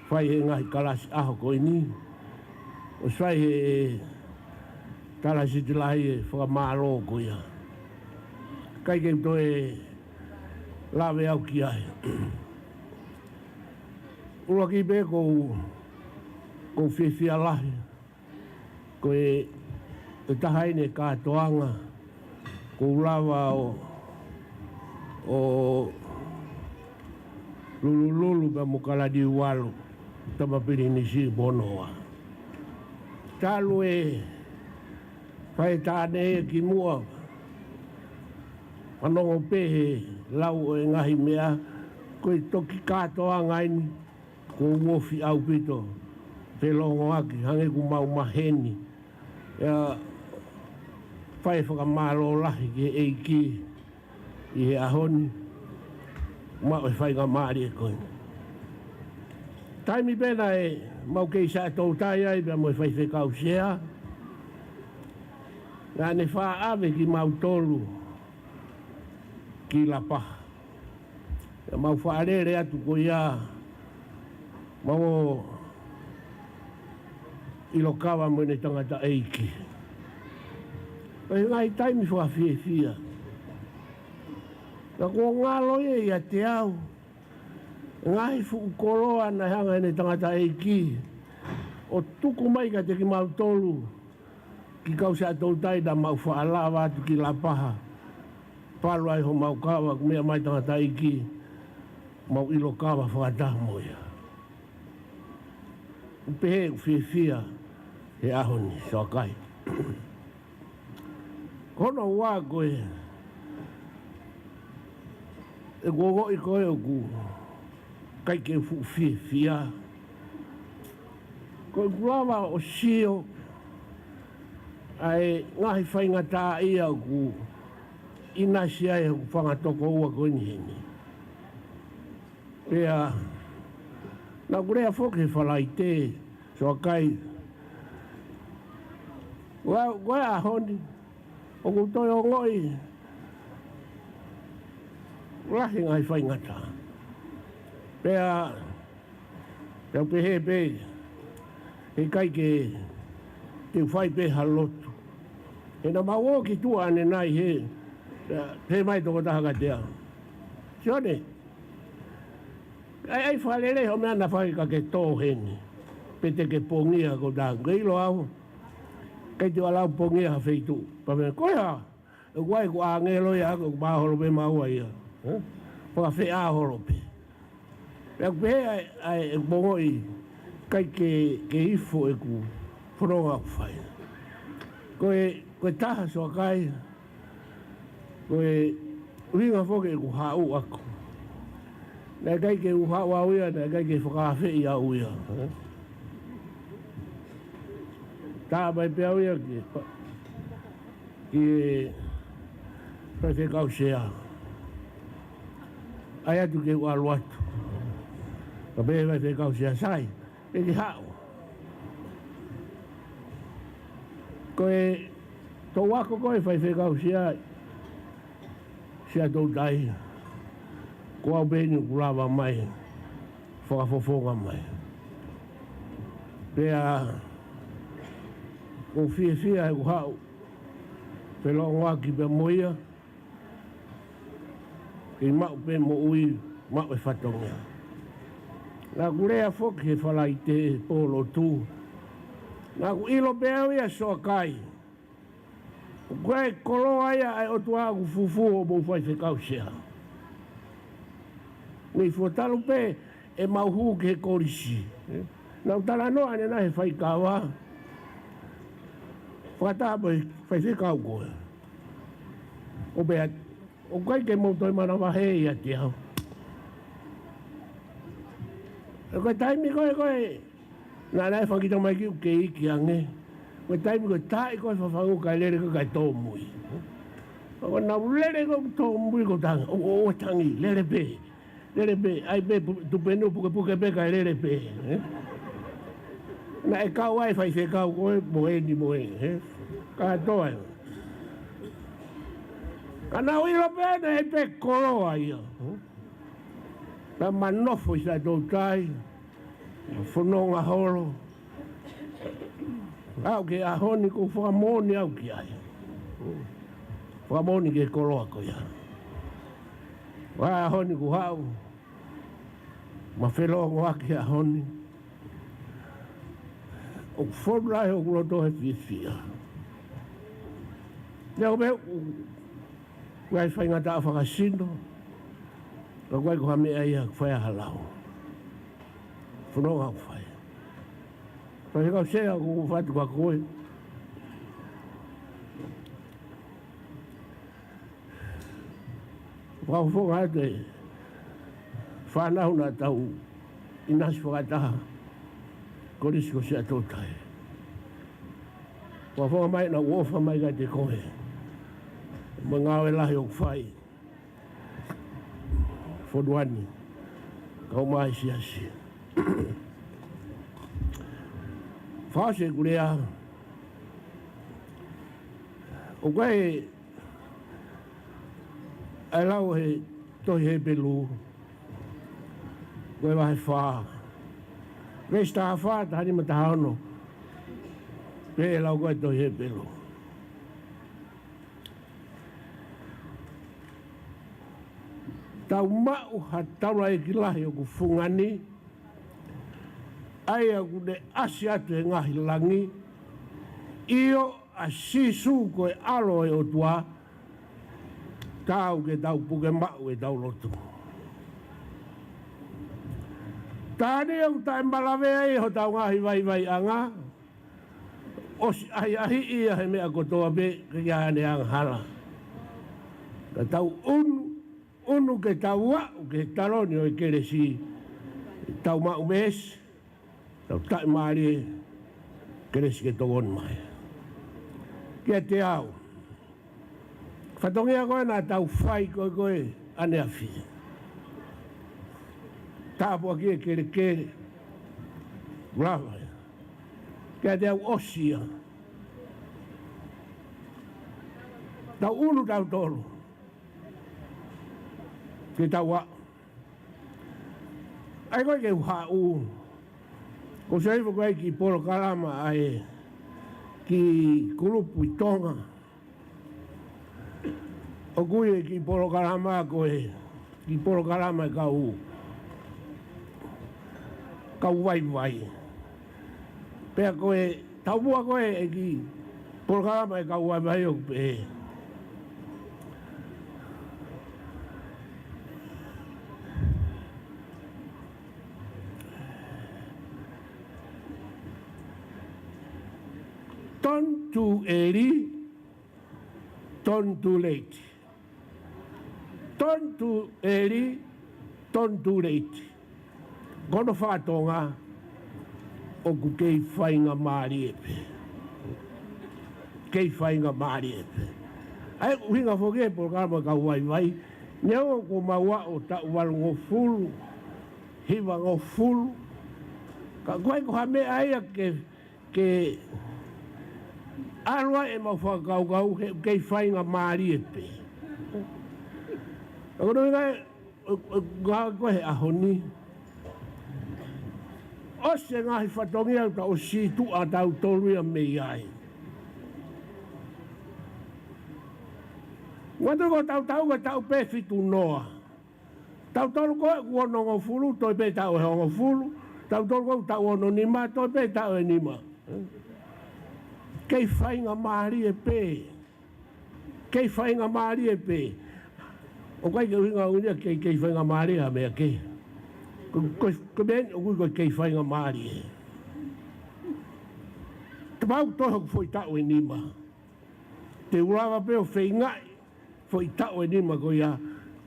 fai he ngaahi kalasi ʻaho ko eni, ʻosi fai he Tala Siti Lahi e fakamālō ko ia. ʻIkai ke toe lave au ki ai. ʻUluaki pē ʻoku ou, ʻoku ou fiefia lahi. Ko e, e taha eni e kātoanga ʻoku ou lava ʻo, ʻo Lulululu pea mo Kalaniuvalu, Tama Pilinisi Ponoa. Talu e fai taʻane ki muʻa, fanongo pē he lau ʻo e ngaahi meʻa, ko e toki kātoanga eni ʻoku ou ofi ʻaupito, felōngoaki, hangē ʻoku mau maheni. ʻIa, fai fakamālō lahi ki he ʻEiki ʻi he ʻaho ni, maʻu e faingamālie ko eni. Taimi pē naʻe mau kei Saʻatoutai ai pea mo e Faifekau Sea, naʻa ne faʻa ʻave kimautolu ki Lapaha. ʻIa, mau faʻa lele atu ko ia, mau ʻilo kava mo ʻene tangataʻeiki. Ko e ngaahi taimi fakafiefia. Naʻa kuo ngalo ia ʻiate au, ngaahi fuʻu koloa naʻe hanga ʻe heʻene tangataʻeiki ʻo tuku mai kiate kimautolu, ki kau Saʻatoutai, naʻa mau faʻa lava atu ki Lapaha, palu ai homau kava, ʻoku meʻa mai tangataʻeiki, mau ʻilo kava fakataha mo ia. ʻOku pehē ʻoku fiefia he ʻaho ni, Soakai. Ko hono ua ko e, ʻeku ongoʻi ko ē ʻoku ʻikai ke fuʻu fiefia, ko ʻeku lava ʻo sio ʻa e ngaahi faingataʻaʻia ʻoku ʻinasi ai hoku fanga tokoua ko eni heni. Pea naʻa ku lea foki he Falaite, Soakai, ʻa, ko e ʻaho ni ʻoku ou toe ongoʻi lahi ngaahi faingataʻa. Pea, pea u pehē pē, heʻikai ke, ke u fai pē ha lotu. He naʻa mau ō ki tuʻa ʻanenai he, he mai tokotaha kiate au, Sione, ʻai, ʻai fakalelei hoʻo meʻa naʻa fai ka ke tō heni, pe te ke pongia. Ko tā, ke ʻilo au, ʻikai te u ala pongia ha feituʻu. Pea pehē, ko e hā? ʻOku ʻi ai ʻeku ʻāngelo ia, ʻoku māholo pē maua ia. Ē? Fakafeʻāholo pē. Pea ʻoku pehē ʻa e, ʻa e, ʻeku ongoʻi ʻikai ke, ke ifo ʻeku fononga ʻoku fai. Ko e, ko e taha, Soakai, ko e ʻuhinga foki ʻeku haʻu ʻaku. Naʻe ʻikai ke u haʻu au ia, naʻe ʻikai ke fakaafeʻi au ia. Ē? Tā mai pē au ia ki he pa-, ki he Faifekau Sea. ʻAi atu ke u ʻalu atu. Ka pehē ʻe he Faifekau Sea, Sai, ʻe ke haʻu. Ko e tau ako ko ē Faifekau Sea, Saʻatoutai, ko au pē eni kuo lava mai, fakafofonga mai. Pea ʻoku ou fiefia heʻeku haʻu, felōngoaki pea mo ia, kei maʻu pē moʻui, maʻu e fatongia. Naʻa ku lea foki he Falaite, pō lotu. Naʻa ku ʻilo pē au ia, Soakai, ʻoku ʻi ai e koloa ia ʻa e ʻOtua ʻoku fufū ʻo mou Faifekau Sea. Mei fuatalu pē ʻemau hū ki he kolisi. Naʻa ku talanoa ʻanenai he faikava fakataha mo e faifekau ko ē. ʻO pehē, ʻoku ʻikai ke mou toe manavahē ʻiate au. Ko e taimi ko ē, ko ē naʻa, naʻe fakakitamai ki ʻeku kei iiki ange. Ko e taimi ko ē taaʻi ko ē fafangu kae lele ko ē kae tōmui. Ko ʻenau lele ko ē tōmui ko e tangi, ʻo, ʻo, ʻo tangi, lele pē. Lele pē, ʻai pē pu-, tupenu pukepuke pē kae lele pē, ē? Naʻe kau ai e faifekau ko ē mo eni mo ē, ē? Kātoa ē. Ka naʻa ku ʻilo pē naʻe ʻi ai pē koloa ia, ē? Naʻa ma nofo ʻi Saʻatoutai, fononga holo. Aʻu ki he ʻaho ni ʻoku ou fakamoʻoni au ki ai. Fakamoʻoni ki he koloa ko ia. Ko e ʻaho ni kuo haʻu, ma felōngoaki he ʻaho ni. ʻOku fonu lahi hoku loto he fiefia. Neongo pē ʻoku ʻi ai e faingataʻa fakasino, ka ʻoku ʻikai ko ha meʻa ia ʻoku fai ai ha lau. Fononga ʻoku fai. Faifekau Sea, ʻoku ou ʻoatu kia koe. Fakafofonga atu e fānau naʻa tau ʻinasi fakataha Kolisi ko Siaʻatoutai. Fakafofonga mai naʻa ʻofa mai kiate koe mo e ngāue lahi ʻoku fai fonua ni, kau mai siasi. Fakaʻosi ʻeku lea, ʻoku ʻi ai ʻa e lau he tohi Hepelū, ko e vahe fā, veesi taha fā, taha nima, taha ono, pea lau ko e tohi Hepelū. Tau maʻu ha taulaʻeiki lahi ʻoku fungani, ʻa ia ʻoku ne ʻasi atu he ngaahi langi, ʻio, ʻa Sīsū ko e ʻAlo ʻo e ʻOtua, taau ke tau puke maʻu ʻetau lotu. Taimi ʻoku taʻemalava ai hotau ngaahi vaivaiʻanga, ʻosi ʻahiʻahiʻi ia he meʻa kotoa pē, ke ʻi ai haʻane angahala. Ka tau ʻunu, ʻunu ke tau aʻu ki he taloni ʻo e kelesi, tau maʻu meesi, tau taʻimālie, kelesi ke tokoni mai. Kiate au, fatongia ko ē naʻa tau fai ko ē ko ē ʻaneafi. Tāpuaki e kelekele. Lava ia. Kiate au ʻosi ia. Tau ʻunu tautolu. Ke tau aʻu. ʻA ia ko ē ke u haʻu, ko e saiva ko ē kiʻi polokalama ʻa e kiʻi kulupu ʻi Tonga. ʻOku ui e kiʻi polokalama ko e kiʻi polokalama e kau, kau vaivai. Pea ko e taumuʻa ko ē e kiʻi polokalama e kau vaivai ʻoku pehē: Don't too early, don't too late. Don't too early, don't too late. Ko hono fakatonga, ʻoku kei faingamālie pē. Kei faingamālie pē. ʻA ia ʻoku ʻuhinga foki e polokalama kau vaivai, neongo kuo mau aʻu ʻo taʻu valungofulu, hivangofulu, ka ʻoku ʻikai ko ha meʻa ia ke ke ʻalu ai ʻemau fakakaukau he ʻoku kei faingamālie pē. Ka ko hono ʻuhinga ē, ʻo, ʻo, ngāue ko ē he ʻaho ni, ʻosi e ngaahi fatongia ʻoku tau ʻosi tuʻa tautolu ia mei ai. Ngata ko e tautau ko e taʻu pē fitu noa. Tautolu ko ē ʻoku onongofulu, toe pē taʻu ʻe hongofulu. Tautolu ko ē ʻoku taʻu ononima, toe pē taʻu ʻe nima. Kei faingamālie pē. Kei faingamālie pē. ʻOku ʻikai ke ʻuhinga ʻuhinga kei, kei faingamālie ha meʻa kehe. Ko, ko, ko e meʻa eni ʻoku ui ko e kei faingamālie. Kapau toe hoku foʻi taʻu ʻe nima, te u lava pē ʻo feingaʻi foʻi taʻu ʻe nima ko ia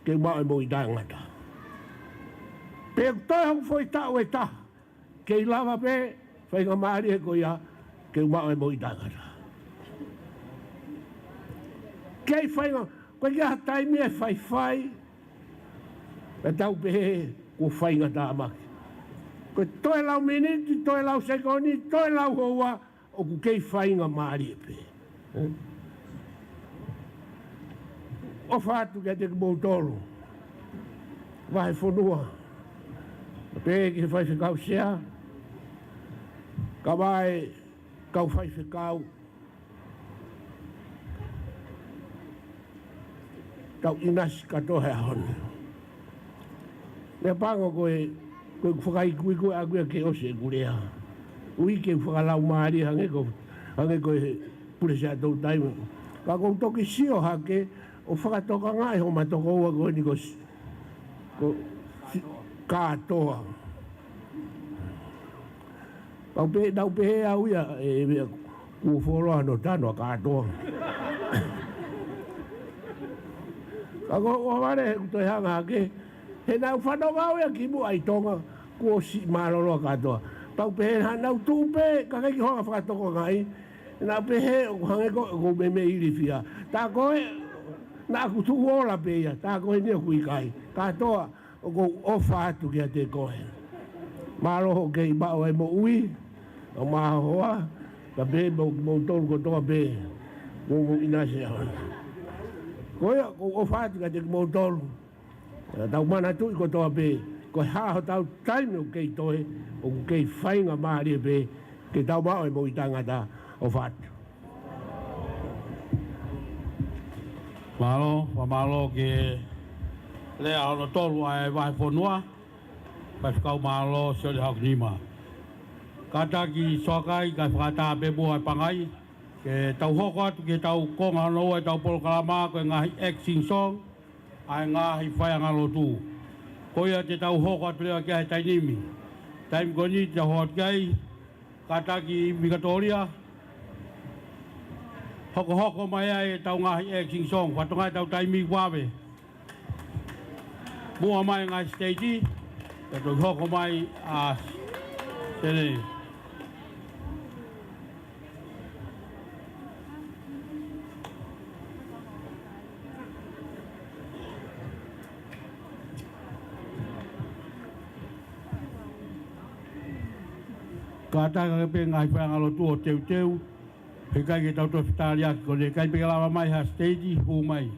ke u maʻu e moʻui taʻengata. Pe toe hoku foʻi taʻu ʻe taha, kei lava pē faingamālie ko ia ke u maʻu e moʻui taʻengata. Kei fainga, ko e ʻikai ha taimi ʻe faifai pea tau pehē kuo faingatāmaki. Ko e toe lau miniti, toe lau sekoni, toe lau houa, ʻoku kei faingamālie pē. ʻOfa atu kiate kimoutolu, vahefonua, pea ki he faifekau sea, kau ai e kau faifekau, tau ʻinasi kātoa he ʻaho ni. Lea pango ko e, ko e fakaikuiku ʻaʻaku ia ke ʻosi ʻeku lea. ʻUi ke fakalaumālie hangē ko, hangē ko e pule Siaʻatoutai. Ka ʻoku ou toki sio hake ʻo fakatokangaʻi hoʻoma tokoua ko eni ko s-, ko s-, Kātoa. Pau pē, naʻu pehē au ia, ʻe, ʻe, kuo fuoloa hono tanu ʻa Kātoa. Ka ko, ʻoua vale he ʻoku toe hanga hake, he naʻu fanongo au ia kimuʻa ʻi Tonga, kuo siʻi mālōlō ʻa Kātoa. Pau pehē naʻa nau tuʻu pē, ka ʻikai ke u hanga ʻo fakatokangaʻi, naʻu pehē ʻoku hangē ko, ʻoku ou meimei ilifia. Tā ko ē, naʻa ku tuʻu ola pē ia, tā ko eni ʻoku ʻikai. Kātoa, ʻoku ou ʻofa atu kiate koe. Mālō hoʻo kei maʻu ʻa e moʻui, ʻo mahoa, ka pehē mo, moutolu kotoa pē, mo, mo ʻinasi au. Ko ia, ʻoku ou ʻofa atu kiate kimoutolu. Tau manatuʻi kotoa pē, ko e hā hotau taimi ʻoku kei toe, ʻoku kei faingamālie pē, ke tau maʻu e moʻui taʻengata. ʻOfa atu. Mālō, fakamālō ki he lea hono tolu ʻa e vahefonua, Faifekau Mālō Sione Haokinima. Kātaki Soakai, kae fakataha pē mo e Pangai, ke tau hoko atu ki heʻetau konga hono ua ʻetau polokalama ko e ngaahi action song, ʻa e ngaahi faiʻanga lotu. Ko ia te tau hoko atu leva ki ai he taimi ni. Taimi ko eni te tau hoko atu ki ai, kātaki Vikatōlia, hokohoko mai ai ʻetau ngaahi action song, fatongia ʻetau taimi vave. Muʻa mai ngaahi siteiti, ka toe hoko mai ʻa Sene. Kātaki pē ngaahi faiʻanga lotu ʻo teuteu, he ʻikai ke tau toe fetaliaki, ko ʻene ʻikai pē ke lava mai ha siteiti, hū mai.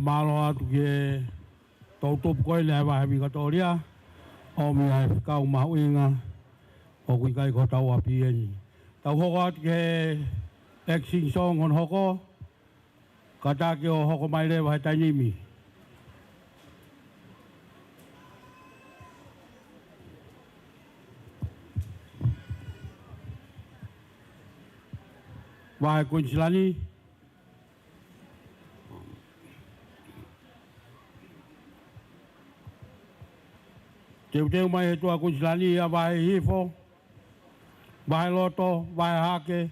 Mālō atu ki he toʻutupu ko eni ʻa e Vahevi Katolia, ʻomi ʻa e fekau mahuʻinga ʻoku ʻikai ko hotau ʻapi eni. Tau hoko atu ki he action song hono hoko, kātaki ʻo hoko mai leva he taimi ni. Vahe Kuinisilani. Teuteu mai he tuʻa Kuinisilani ʻa Vahe Hihifo, Vahe Loto, Vahe Hahake,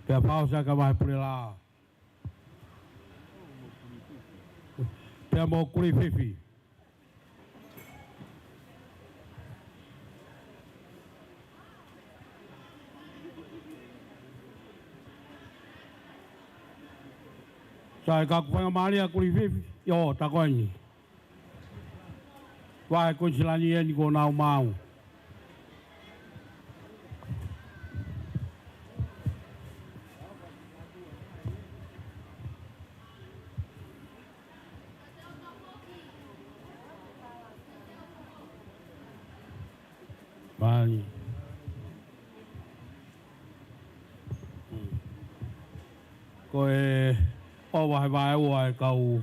pea fakaʻosi ʻaki ʻa Vahe Pulelaʻā. Pea mo Kulififi. Sai, ka kuo faingamālie ʻa Kulififi, ʻio, tā ko eni. Vahe Kuinisilani eni kuo nau maʻu. Vali. Ko e ʻova he vaeua e kau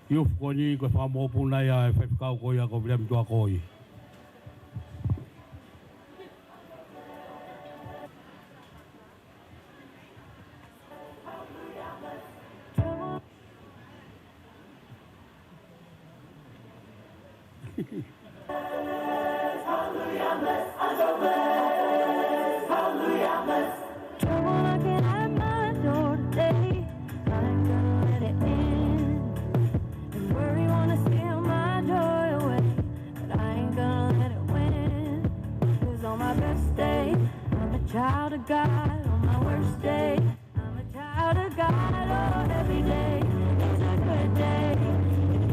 youth ko eni, ko e fakamoʻopuna ia e faifekau ko ia ko Viliami Tuakoi. Trouble knocking at my door today. I ain't gonna let it in. And worry wanna steal my joy away, but I ain't gonna let it win. 'Cause on my best day, I'm a child of God. On my worst day, I'm a child of God. Oh, every day is a good day.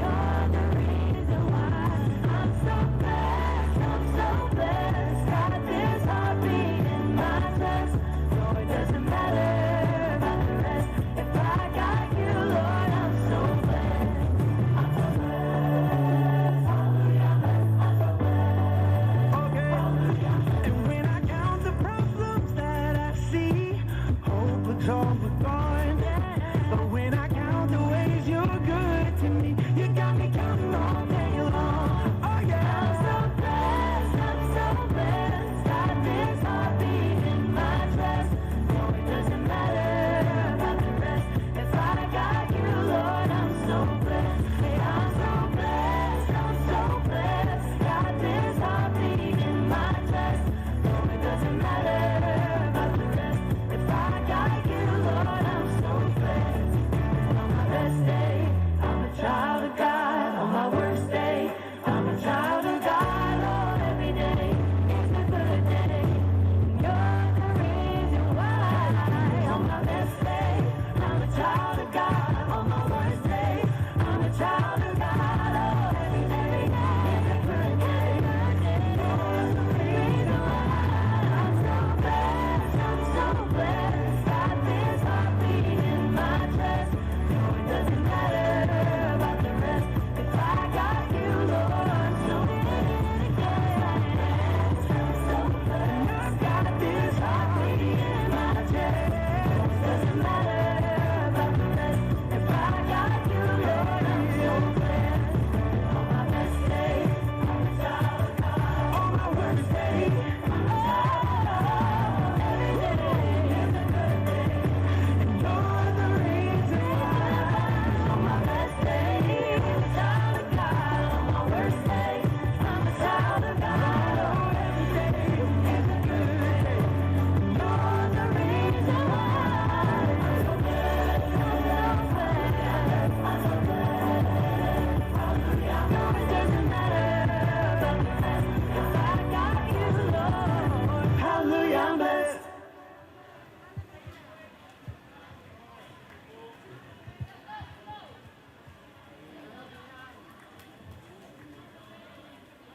You're the reason why I'm so blessed, I'm so blessed. Got this heartbeat in my chest. So it doesn't matter about the rest. If I got you, Lord, I'm so blessed. I'm so blessed. Hallelujah, I'm blessed. I'm so blessed. Okay. Hallelujah. And when I count the problems that I see, hope looks all but gone. But when I count the ways you're good to me, you got me counting all day long. Oh yeah. I'm so blessed, I'm so blessed. Got this heartbeat in my chest. No, it doesn't matter about the rest. If I got you, Lord, I'm so blessed. Hey, I'm so blessed, I'm so blessed. Got this heartbeat in my chest. No, it doesn't matter about the rest. If I got you, Lord, I'm so blessed. On my best day, I'm a child of God. On my worst day, I'm a child of God. Oh, every day is a good day. You're the reason why. On my best day, I'm a child of God. On my worst day, I'm a child of God. Oh, every day is a good day. You're the reason why. I'm so blessed, I'm so blessed. Got this heartbeat in my chest. No, it doesn't matter about the rest. If I got you, Lord, I'm so blessed. I'm so blessed. Got this heartbeat in my chest. Doesn't matter about the rest. If I got you, Lord, I'm so blessed. On my best day, I'm a child of God. On my worst day, Hallelujah, I'm blessed.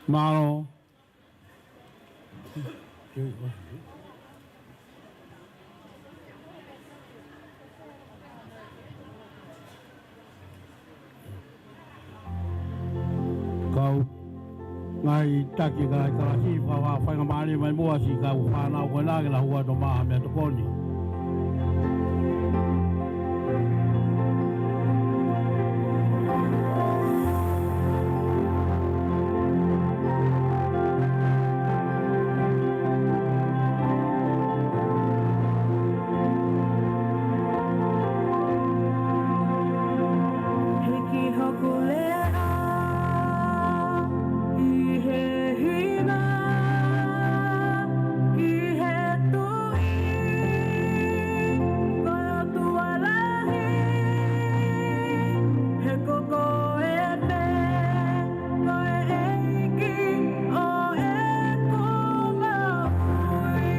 Mālō. Ngaahi taki kalai kalasi, fakafaingamālie mai muʻa siʻi kau fānau ko ena ke lau atu ʻa e meʻatokoni. Hiki hoku lea ʻi he hina ki he Tuʻi, ko e ʻOtua lahi, he ko koe pē ko e ʻEiki ʻo ʻeku moʻui.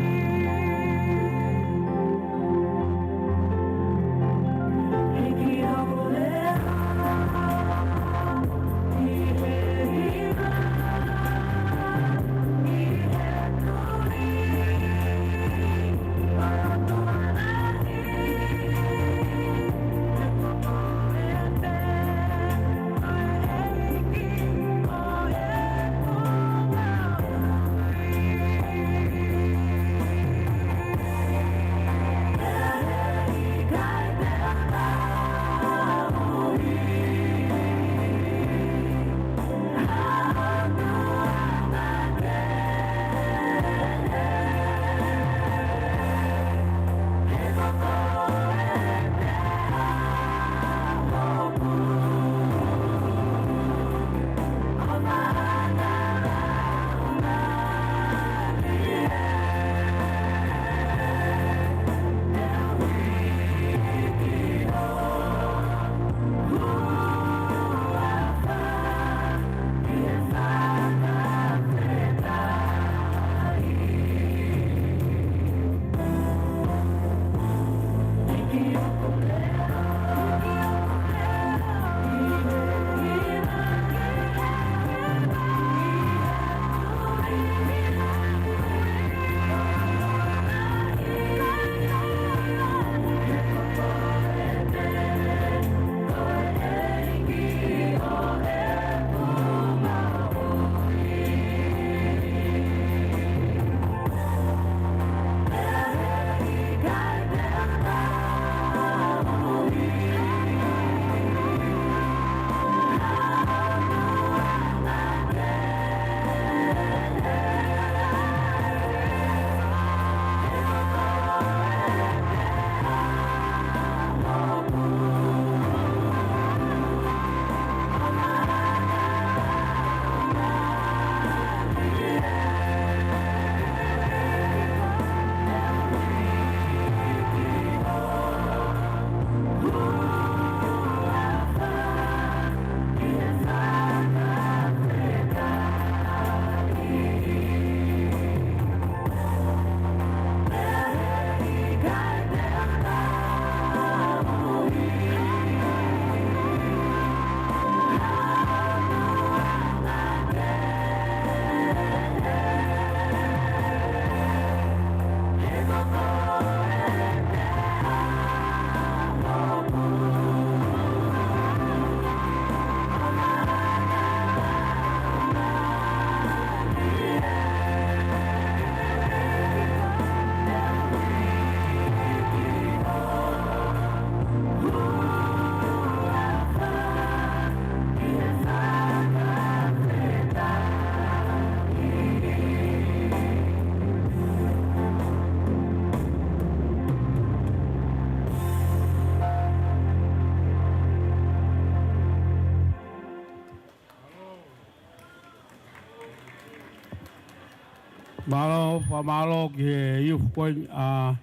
Mālō, fakamālō ki he youth ko eni ʻa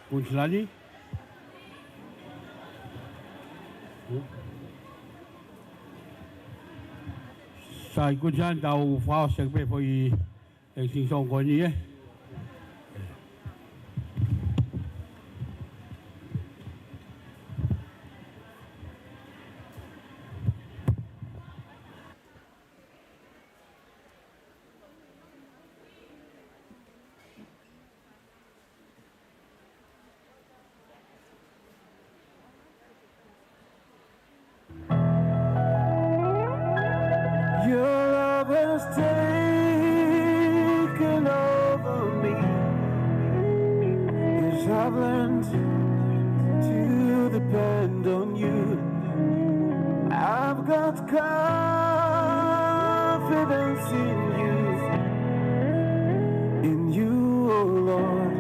Kuinisilani. Sai Kuinisilani, tau fakaʻosi pē foʻi extinction ko eni, ē. Your love has learned to depend on you. I've got confidence in you. In you, oh Lord,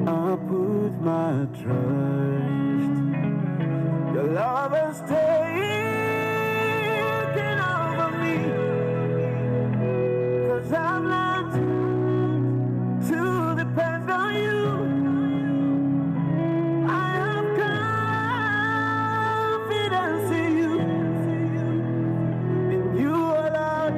I put my trust. Your love has taken over me. 'Cause I've learned to depend on you. I have confidence in you. In you, oh Lord,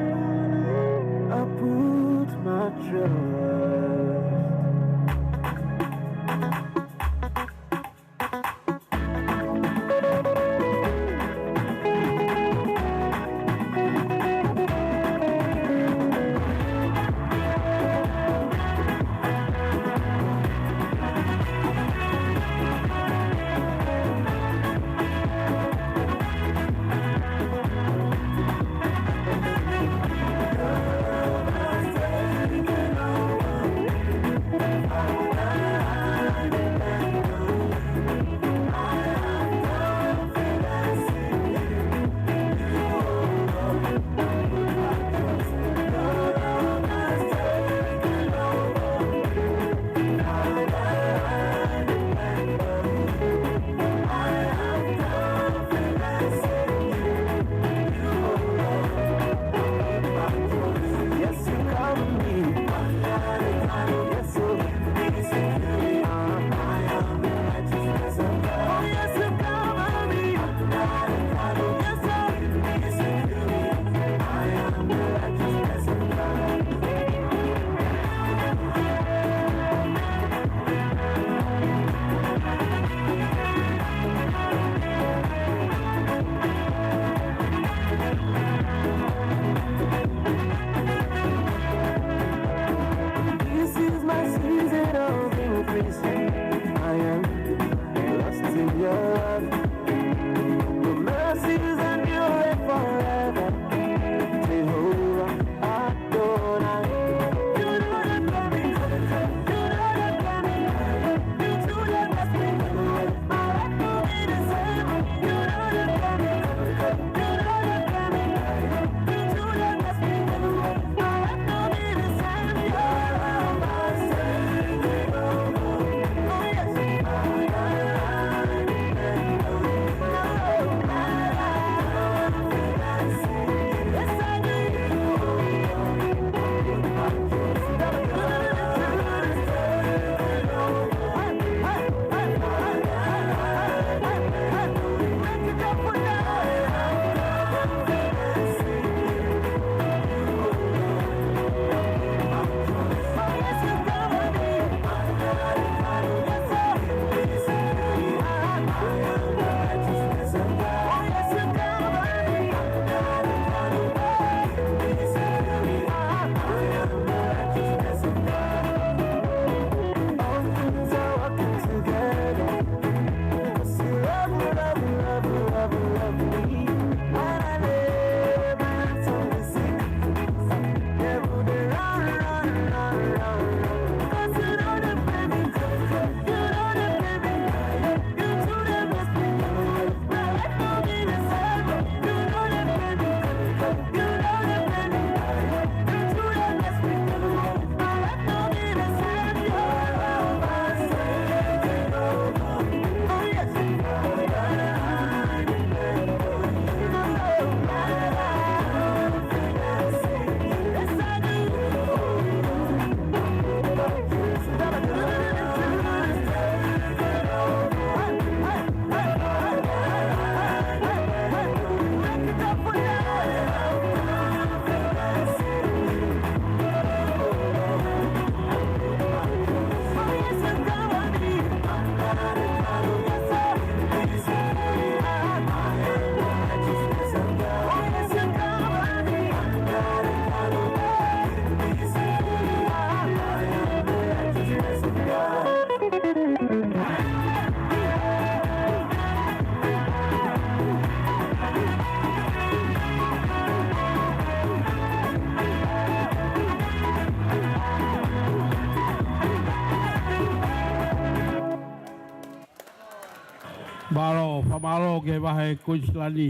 Mālō, fakamālō ki he vahe Kuinisilani.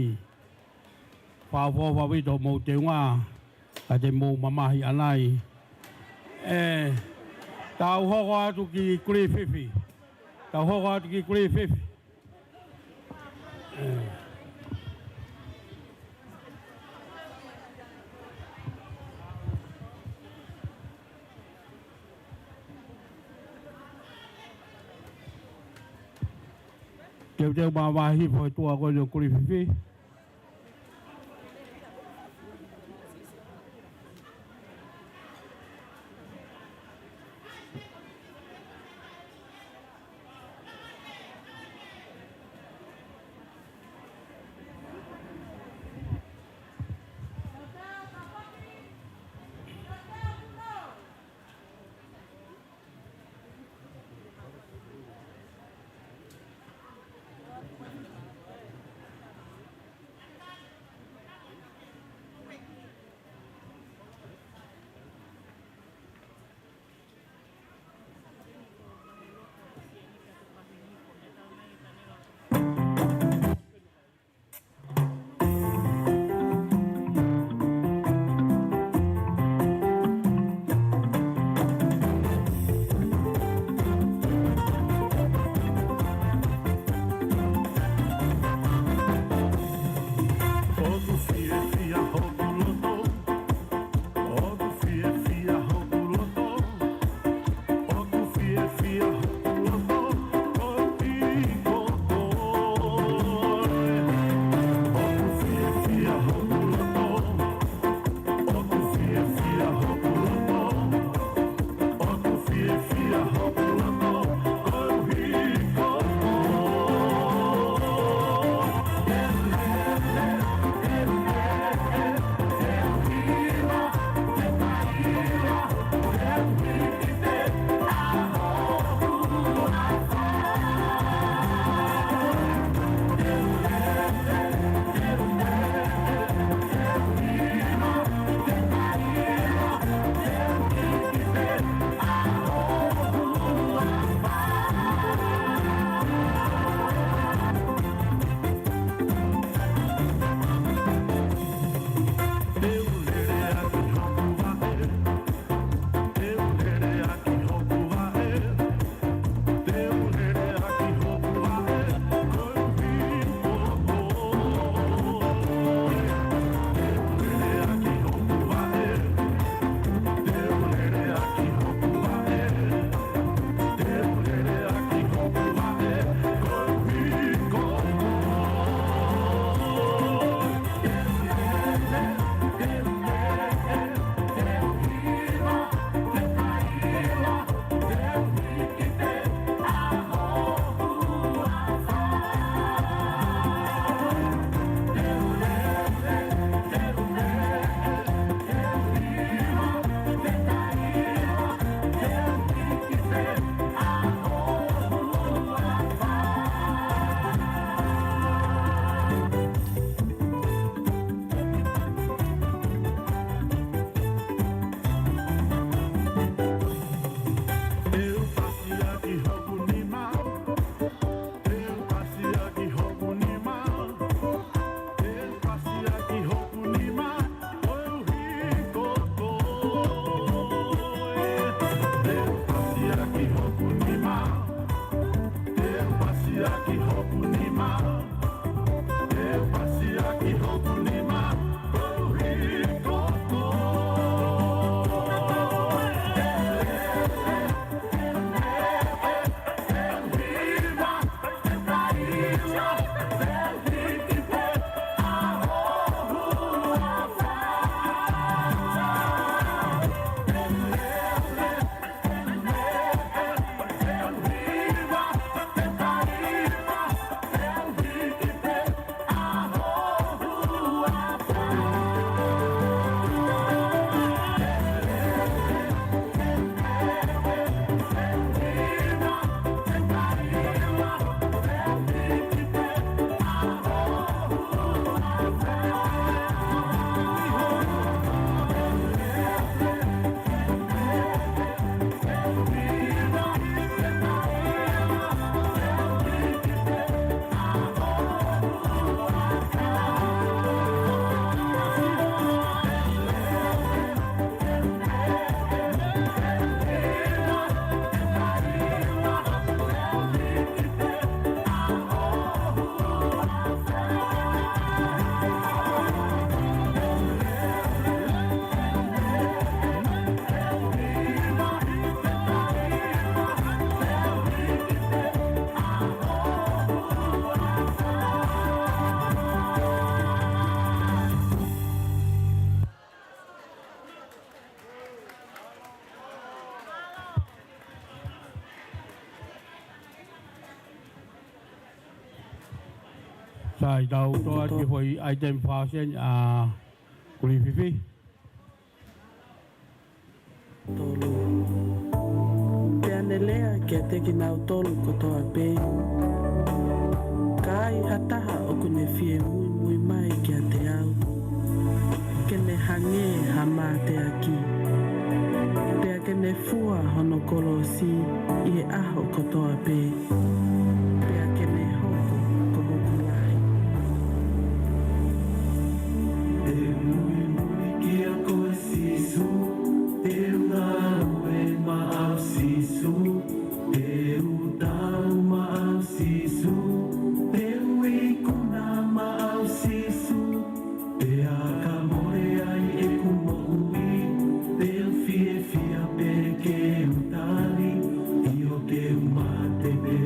Fakaʻofoʻofa ʻaupito hoʻomou teunga, ka te mou mamahi ʻanai. ʻE, tau hoko atu ki Kulififi. Tau hoko atu ki Kulififi. ʻE. Teuteu mamahi foʻi tuʻa ko eni ʻo Kulififi. Ka ʻi tau toa atu ki he foʻi ʻaitemi fāseni ʻa Kulififi. Tolu. Pea ne lea kiate kinautolu kotoa pē, Ka ai ha taha ʻoku ne fie muimui mai kiate au, ke ne hangē ha mateaki, pea ke ne fua hono kolosi ʻi he ʻaho kotoa pē, pea ke ne hoko ko hoku lahi. Te u muimui kiate koe Sīsū, te u ngāue maʻau Sīsū, te u tau maʻau Sīsū, te u ikuna maʻau Sīsū, pea ka mole ai ʻeku moʻui, te u fiefia pē ke u tali, ʻio te u mate pē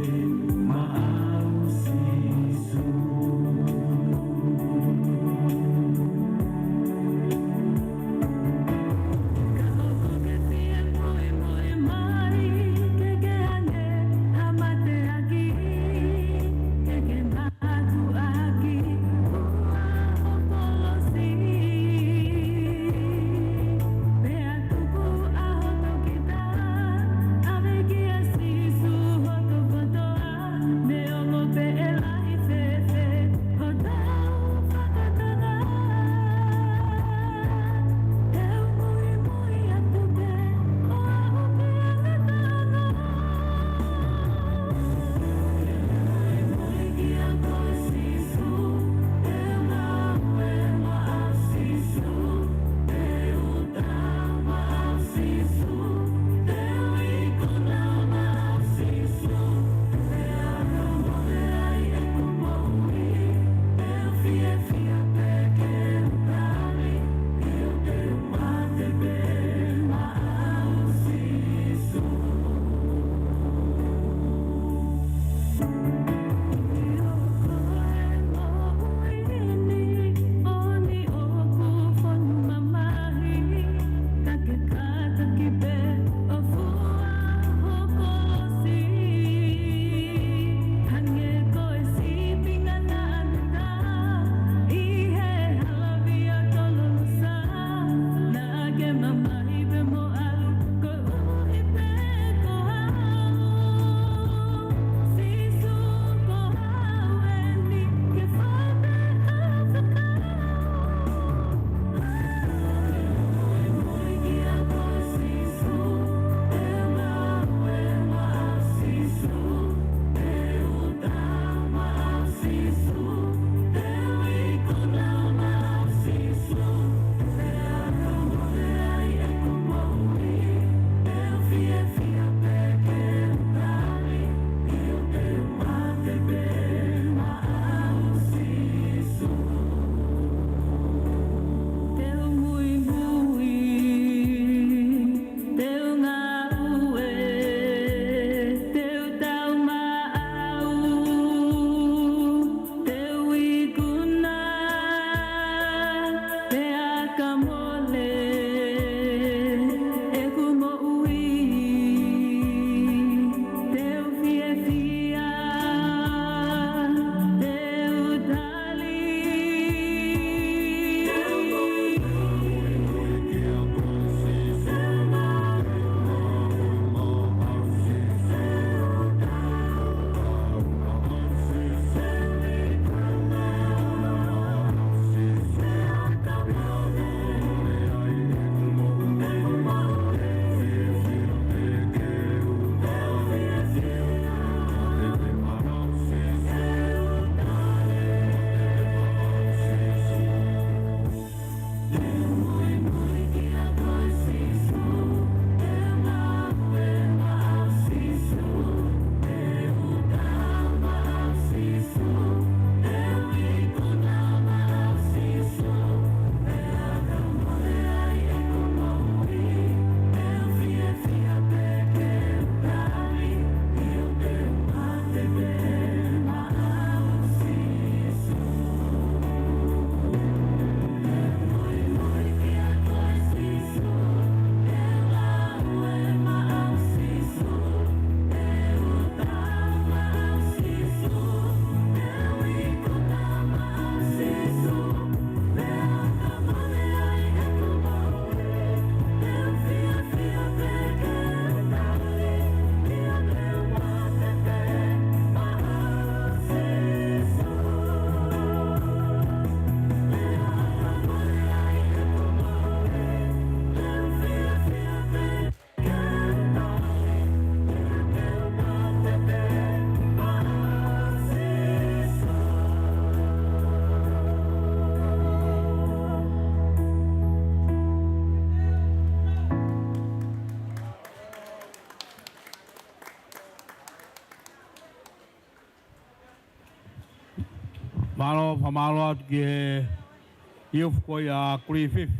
Mālō, fakamālō atu ki he youth ko ia ʻa Griffith.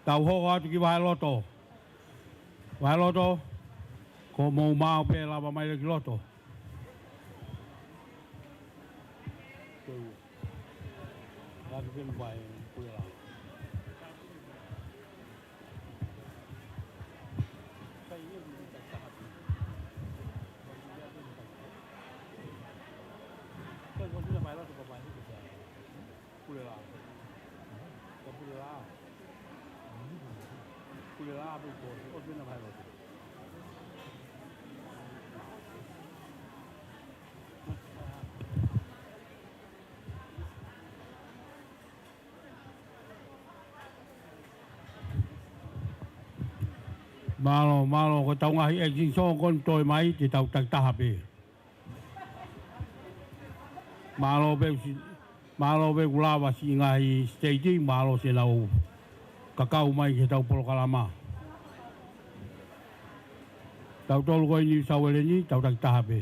Tau hoko atu ki Vaheloto. Vaheloto, ko mou maʻu pē lava mai leva ki loto. Ko ia. Lava pē mai, ko ia lava. Pule lā. Ka pule lā. Pule lā pē ko. ʻO pena vai loto. Mālō, mālō, ko ʻetau ngaahi exit song ko eni toe mai, te tau takitaha pē. Mālō pē si-, mālō pē kuo lava siʻi ngaahi state, mālō siʻenau kakau mai ki heʻetau polokalama. Tautolu ko eni Niu Sauele ni, tau takitaha pē.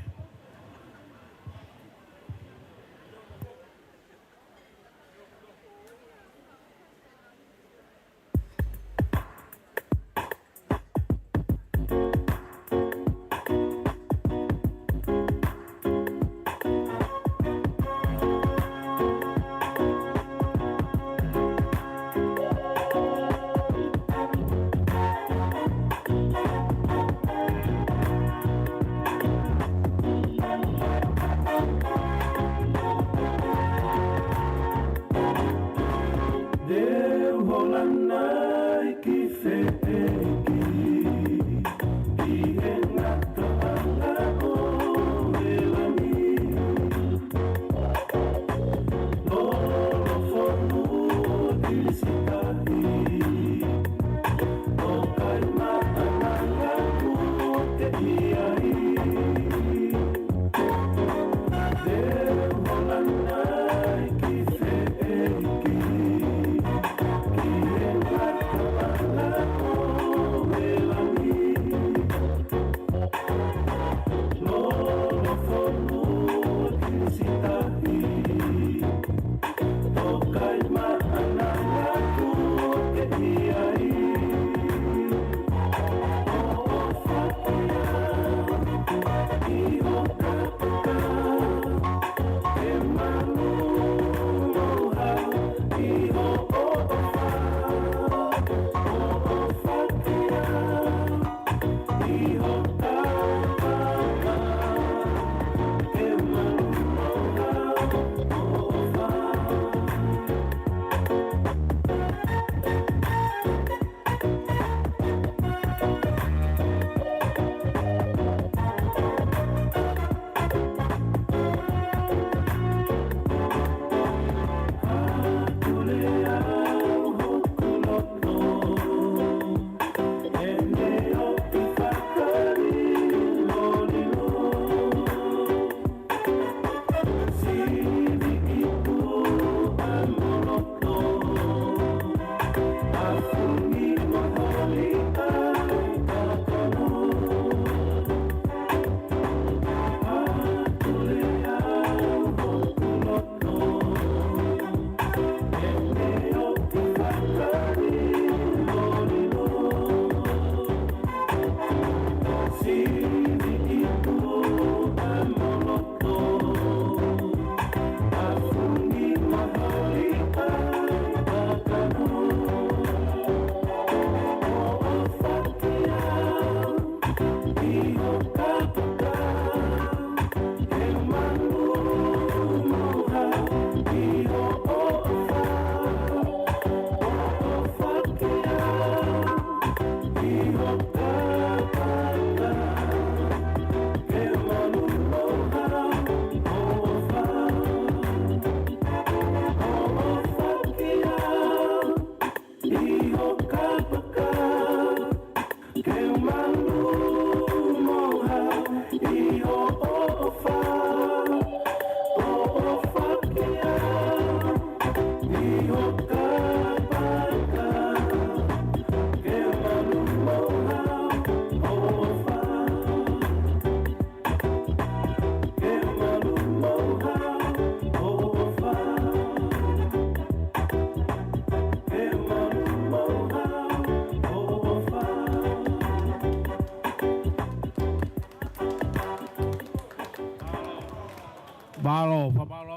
Mālō, fakamālō,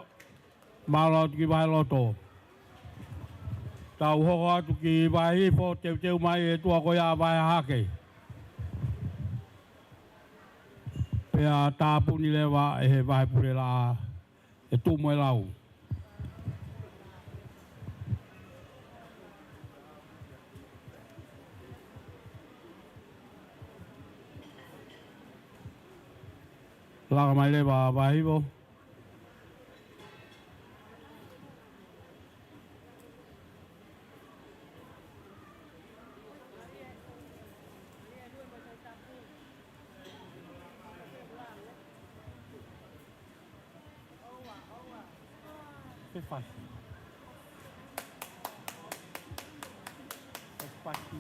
mālō atu ki Vaheloto. Tau hoko atu ki Vahehifo, teuteu mai e tuʻa ko ia ʻa Vahehahake. Pea tāpuni leva ʻe he Vahepule Laʻā, ʻe Tuʻumoʻelau. Laka mai leva Vahehifo. Fefasi. Fefasi.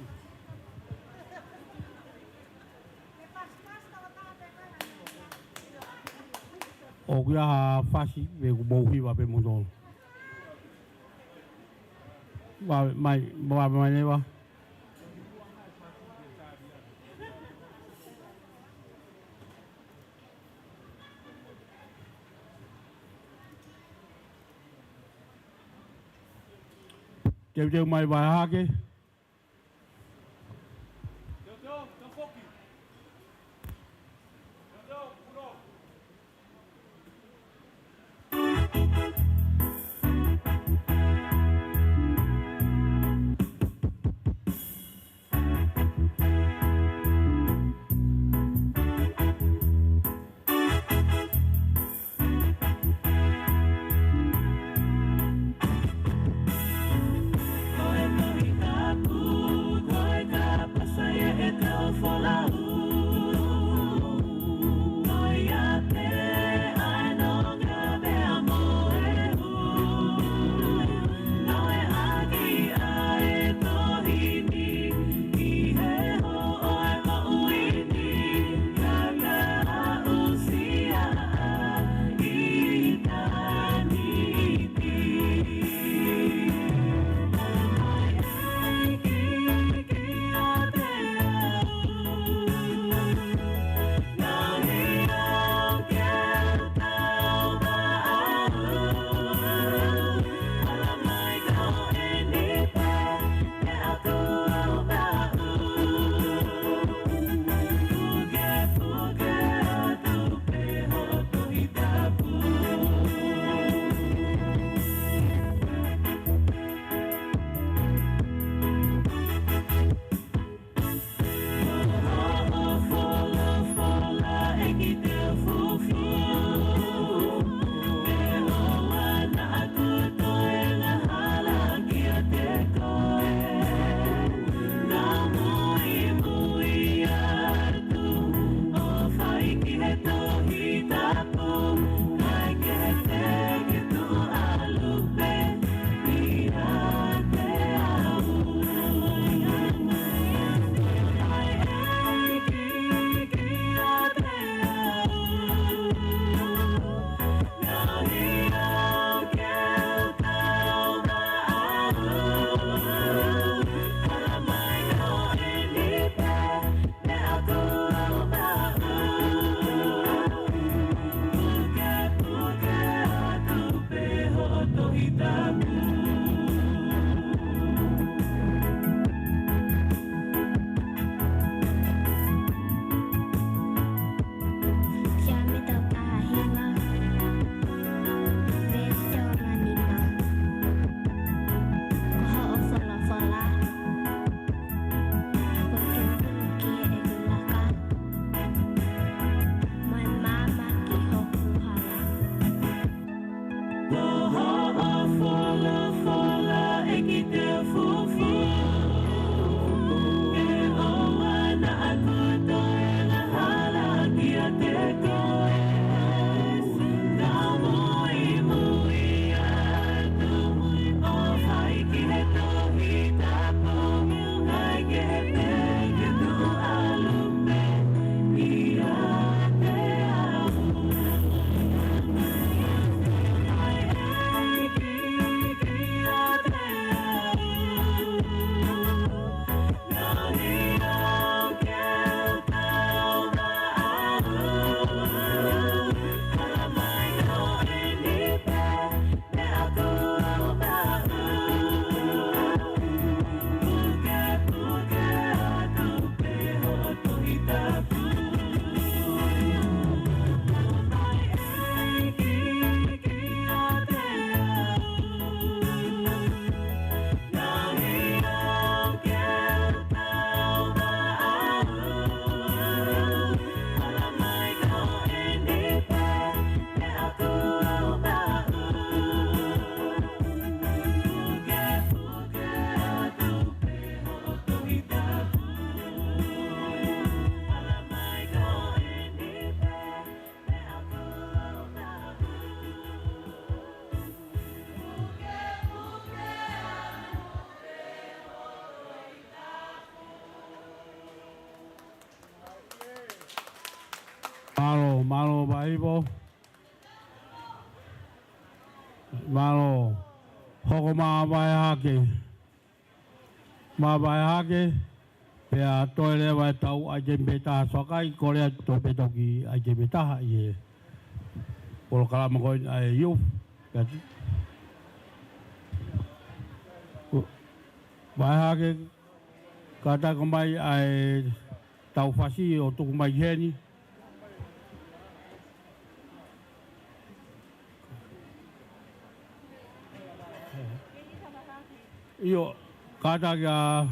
ʻOku ʻi ai ha fasi, pea ʻoku mou hiva pē moutolu. Vave mai, vave mai leva. Teuteu mai Vahehahake. Ko e tohi tapu, ko e kāpasa ia ʻe kau folau Mālō, mālō Vaipo. Mālō. Hoko mai Vaehake. Mai Vaehake. Pea toe leva ʻetau ʻaitemi pē taha, Soakai, ko e lea toe pē toki ʻaitemi pē taha ʻi he polokalama ko eni ʻa e youth. Pea ti-, Vaehake, kātaki mai ʻa e tau fasi ʻo tuku mai heni. ʻIo, kātaki ʻa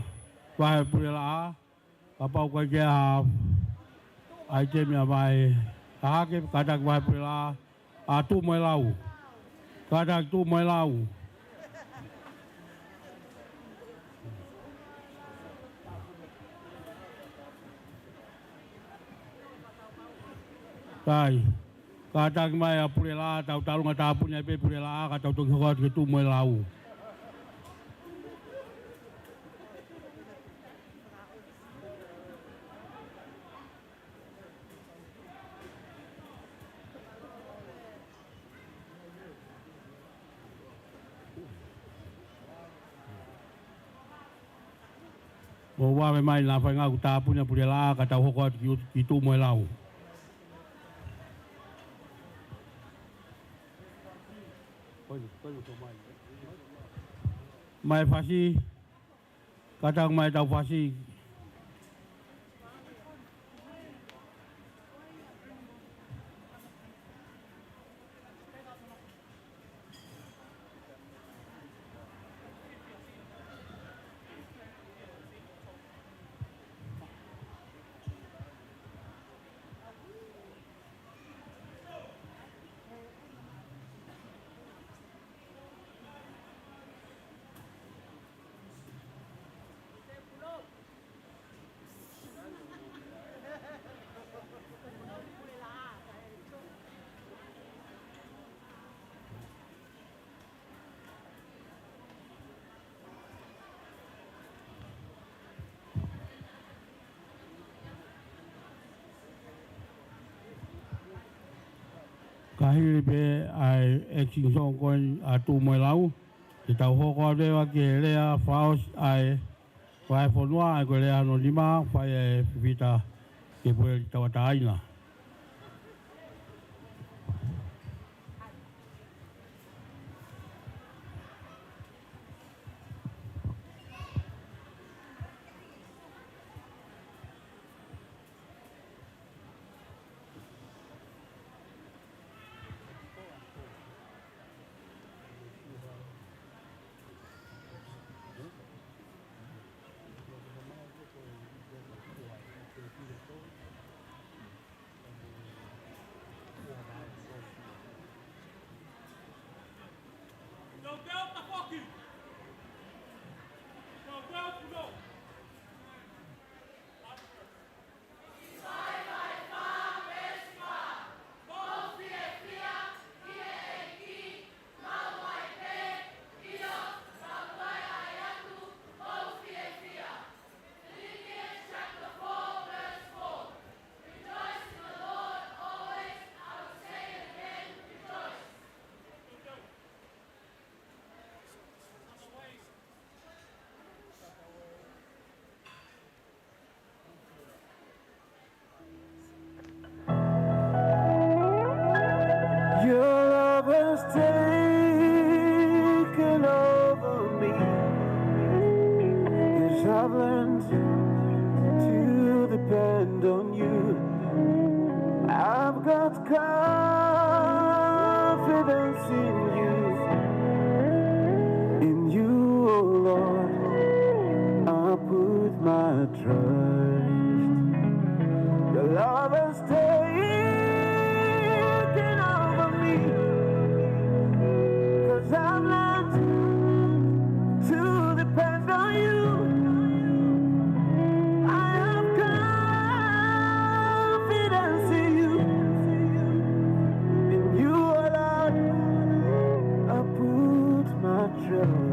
Vahe Pulelaʻā, kapau ʻoku ʻikai ke ʻi ai ha ʻaitemi ʻa Vaehake, kātaki Vahe Pulelaʻā, ʻa Tuʻumoʻelau. Kātaki Tuʻumoʻelau. Kai. Kātaki mai ʻa Pulelaʻā, tau talunga tāpuni ai pē Pulelaʻā, ka tau toki hoko atu ki Tuʻumoʻelau. Mou vave mai, naʻa faingataʻa kuo tāpuni ʻa Pulelaʻā, ka tau hoko atu ki, ki Tuʻumoʻelau. Mai fasi. Kātaki mai tau fasi. Ka hili pē ʻa e extinction ko eni ʻa Tuʻumoʻelau, te tau hoko atu leva ki he lea fakaʻosi ʻa e Vahefonua, ʻa ia ko e lea hono nima, fai ʻe Pita Kepueli Tauʻatāina. Your love has taken over me. Yes, I've learned to depend on you. I've got confidence in you. In you, oh Lord, I put my trust. Your love has taken over me. 'Cause I've learned to depend on you. I have confidence in you. In you, oh Lord, I put my trust.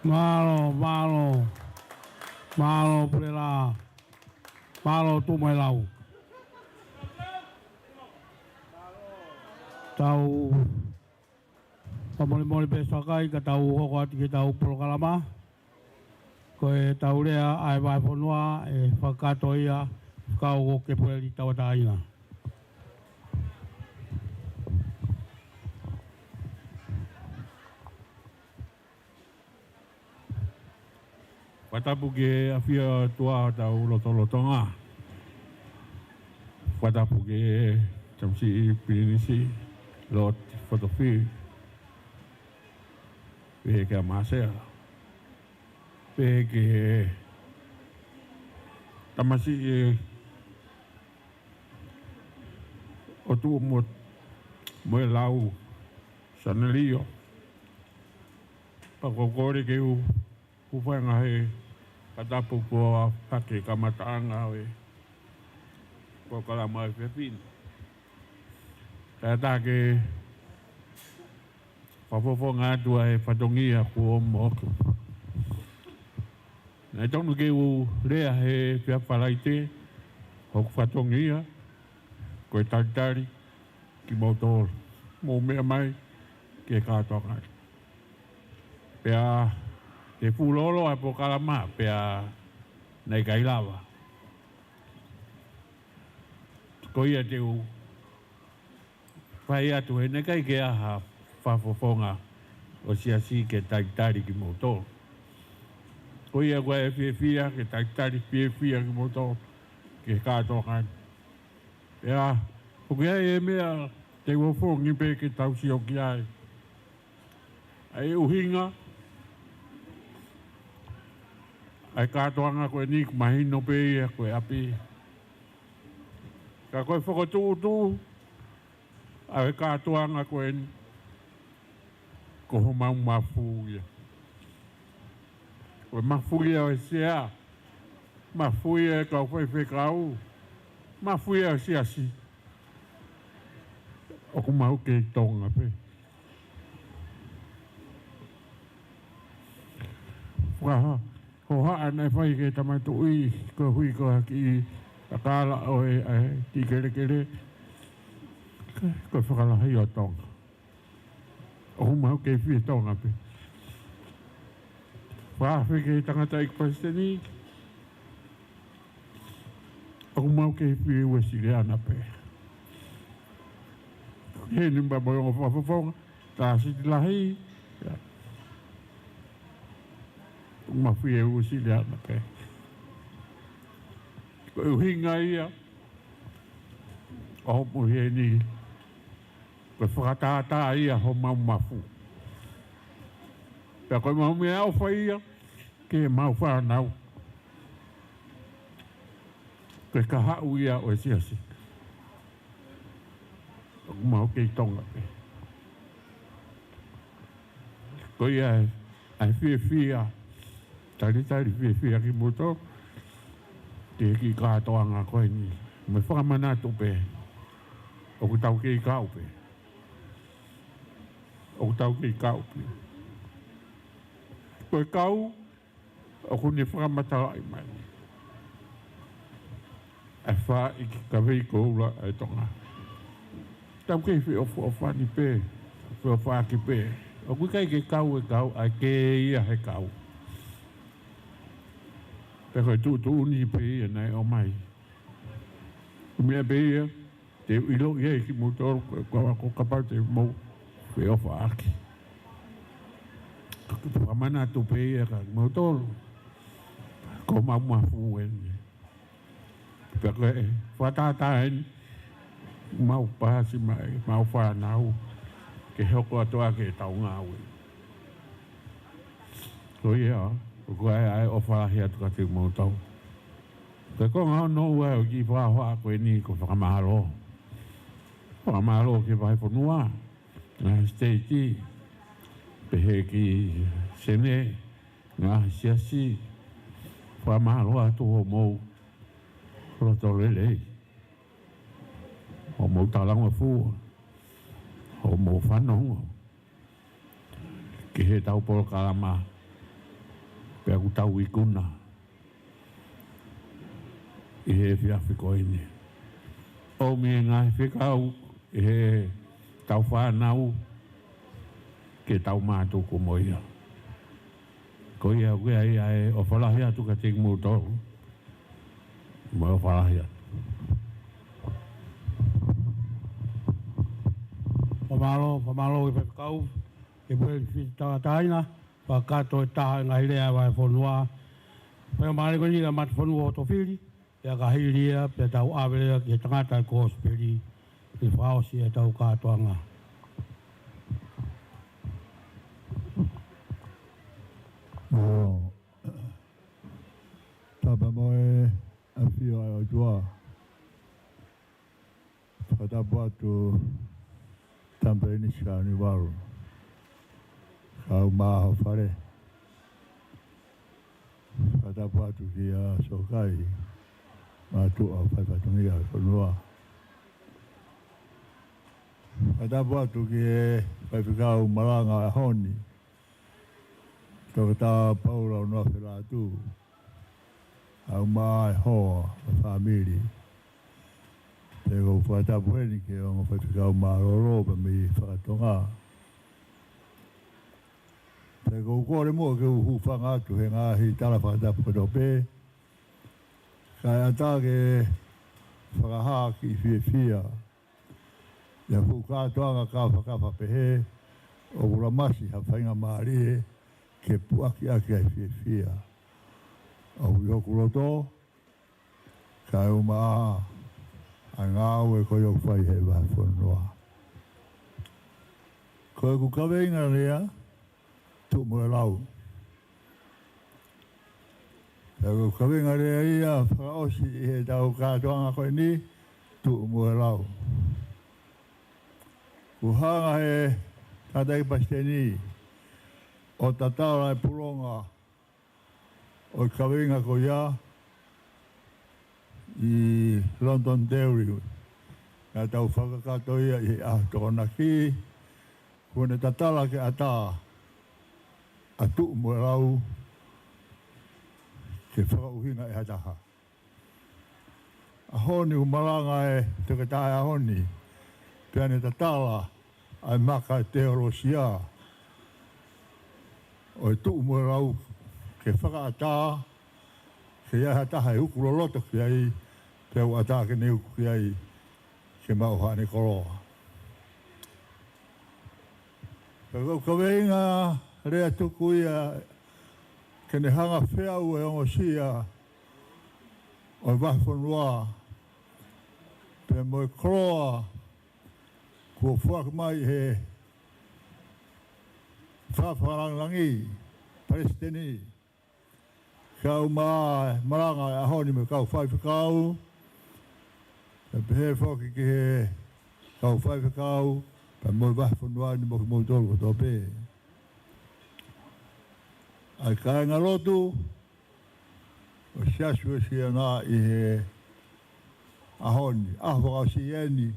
Mālō, mālō, mālō Pulelā, mālō Tuʻumailau. Tau fakamolemole pē Sakai ka tau hoko atu ki heʻetau polokalama. Ko ʻetau lea ʻa e vahefonua ʻe fakakakato ia ʻe Fekau Kepuleli Tauʻatāina. Fakatapu ki he ʻafio ʻa e ʻOtua ʻi hotau lotolotonga. Fakatapu ki he Tamasiʻi Pilinisi Lord Fotofi, pehē kia Māsea, pehē ki he tamasiʻi ʻo Tuʻa mo, mo e lau Sanelio. Pea ʻoku ou kole ke u, u fai ha ngaahi fakatapu ko ē ʻa e kamataʻanga ʻo e polokalama ʻo e efiafi ni. Kae ʻatā ke fakafofonga atu ʻa e fatongia kuo ʻomi ʻoku. Naʻe totonu ke u lea he efiafi Falaite, hoku fatongia ko e talitali kimoutolu, mou meʻa mai ki he kātoanga. Pea te u fuʻu lōloa ʻa e polokalama, pea naʻe ʻikai lava. Ko ia te u fai atu he naʻe ʻikai ke ʻi ai ha fakafofonga ʻo e siasi ke talitali kimoutolu. Ko ia ko e fiefia, ke talitali fiefia kimoutolu ki he kātoanga. Pea, ʻoku ʻi ai e meʻa te u ʻofongi pē ke tau sio ki ai. ʻA e ʻuhinga ʻa e kātoanga ko eni ʻoku mahino pē ia ko e ʻapi. Ka ko e fokotuʻutuʻu ʻa e kātoanga ko eni, ko homau mafu ia. Ko e mafu ia ʻo e sea, mafu ia ʻa e kau faifekau, mafu ia ʻo e siasi. ʻOku mau kei Tonga pē. Fakahohaʻa naʻe fai ki he Tama Tuʻi, koeʻuhi ko e kiʻi takala ʻo e, ʻa e kiʻi kelekele. Ko e fakalahi ʻo Tonga. ʻOku mau kei fie Tonga pē. Fakaafe ki he tangataʻeiki palesiteni, ʻoku mau kei fie Uēsiliana pē. Heni pea mo e ongo fakafofonga, tā siti lahi, ʻoku mau fie Uēsiliana pē. Ko e ʻuhinga ia ʻo hoʻomou ʻi heni, ko e fakatātā ia homau mafu. Pea ko e mau meʻaʻofa ia ki heʻemau fānau. Ko e kahaʻu ia ʻo e siasi. ʻOku mau kei Tonga pē. Ko ia ʻa e, ʻa e fiefia, talitali fiefia kimoutolu ki he kiʻi kātoanga ko eni. Mo e fakamanatu pē, ʻoku tau kei kau pē. ʻOku tau kei kau pē. Ko e kau, ʻoku ne fakamatalaʻi mai ʻa e faaʻi ki kavei koula ʻa e Tonga. Tau kei feʻofoʻofani pē, feʻofaʻaki pē. ʻOku ʻikai ke kau e kau, ʻa e kē ia he kau. Pea ko e tuʻutuʻuni pē ia naʻe ʻomai. Ko e meʻa pē ia, te u ʻiloʻi ai kimoutolu, ko, ko, ko kapau te mou feʻofaʻaki. Ko e fakamanatu pē ia kia kimoutolu. Ko homau mafu eni. Pea ko e fakatātā eni, mau pasi mai, mau fānau, ke hoko atu ʻaki ʻetau ngāue. Ko ia, ko e ʻai ʻofa lahi atu kiate kimoutolu. Ko e konga hono ua ʻo e kiʻi fakahohaʻa ko eni ko e fakamālō. Fakamālō ki he vahefonua, ngaahi siteiti, pehē ki he Senē, ngaahi siasi, fakamālō atu hoʻomou loto lelei, hoʻomou talangofua, hoʻomou fanongo ki heʻetau polokalama Pea ʻoku tau ikuna ʻi he efiafi ko eni. ʻOmi e ngaahi fekau ʻi heʻetau fānau ke tau mātuku mo ia. Ko ia ʻoku ʻi ai ʻa e ʻofa lahi atu kiate kimoutolu. Mo e ʻofa lahi atu. Fakamālō, fakamālō ki he faifekau, ʻEpueli Fisi Tauʻatāina, fakakakato e taha e ngaahi lea ʻa e vahefonua. Pea mālō ko eni ʻa e Matafonua ʻo Tofili, pea ka hili ia, pea tau ʻave leva ki he tangata e kosipeli, ke fakaʻosi ʻetau kātoanga. Mō. Tapu mo e ʻafio ʻa e ʻOtua. Fakatapu atu Tampeini Sikaunivalu. Kau mā ho fale. Fakatapu atu kia Sokai, mātuʻa faifatongia ʻo e fonua. Fakatapu atu ki he faifekau malanga ʻaho ni, Toketā Paula ʻUnoafe Lātū, ʻa e mā e hoa, ʻa e fāmili. Pea ʻoku ou fakatapu heni ki he ongo faifekau mālōlō pea mei fakatonga. Pea ʻoku ou kole muʻa ke u hūfanga atu he ngaahi tala fakatapu kotoa pē. Kae ʻatā ke fakahā kiʻi fiefia ʻi ha fuʻu kātoanga kafakafa pehē, ʻoku lamasi ha faingamālie ke puʻaki ʻaki ʻa e fiefia. ʻOku ʻi hoku loto, kae ʻumaʻā ʻa e ngāue ko ia ʻoku fai he vahefonua. Ko ʻeku kaveinga lea, Tuʻu mo e Lau. Ko ʻeku kaveinga lea ia fakaʻosi ʻi heʻetau kātoanga ko eni, Tuʻu mo e Lau. Kuo hanga ʻe he tangataʻeiki palesiteni ʻo tatala e pulonga ʻo e kaveinga ko ia ʻi Londonderry. Naʻa tau fakakakato ia ʻi he ʻaho Tokonaki, kuo ne tatala ke ʻatā ʻa Tuʻu mo e Lau ke fakaʻuhinga ʻe ha taha. ʻAho ni ʻoku malanga e toketā he ʻaho ni, pea ne tatala ʻa e maka teolosia ʻo e Tuʻu mo e Lau ke fakaʻatā, ke ʻi ai ha taha ʻe uku loloto ki ai, pea ʻoku ʻatā ke ne uku ki ai, ke maʻu haʻane koloa. Ko ʻeku kaveinga lea tuku ia ke ne hanga feau e ongosia ʻo e vahefonua, pea mo e koloa kuo foaki mai ʻe he Faʻē Fakalangilangi, Palesiteni, kae ʻumaʻā e malanga e ʻaho ni mo e kau faifekau, pea pehē foki ki he kau faifekau, pea mo e vahefonua ni mo kimoutolu kotoa pē. ʻA e kāingalotu ʻo e Siasi Uēsiliana ʻi he ʻaho ni, ʻaho fakaʻosi eni.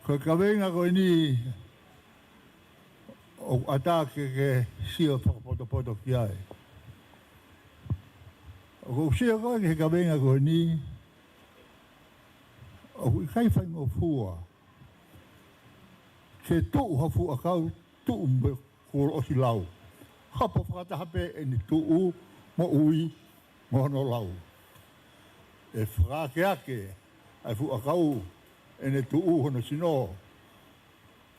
Ko e kaveinga ko eni, ʻoku ʻatā ke ke sio fakapotopoto ki ai. ʻOku ou sio ko ē ki he kaveinga ko eni, ʻoku ʻikai faingofua ke tuʻu ha fuʻu ʻakau, tuʻu mo e kuo ʻosi lau. Hapo fakataha pē ʻene tuʻu, moʻui, mo hono lau. ʻE fakaakeake ʻa e fuʻu ʻakau ʻene tuʻu hono sino,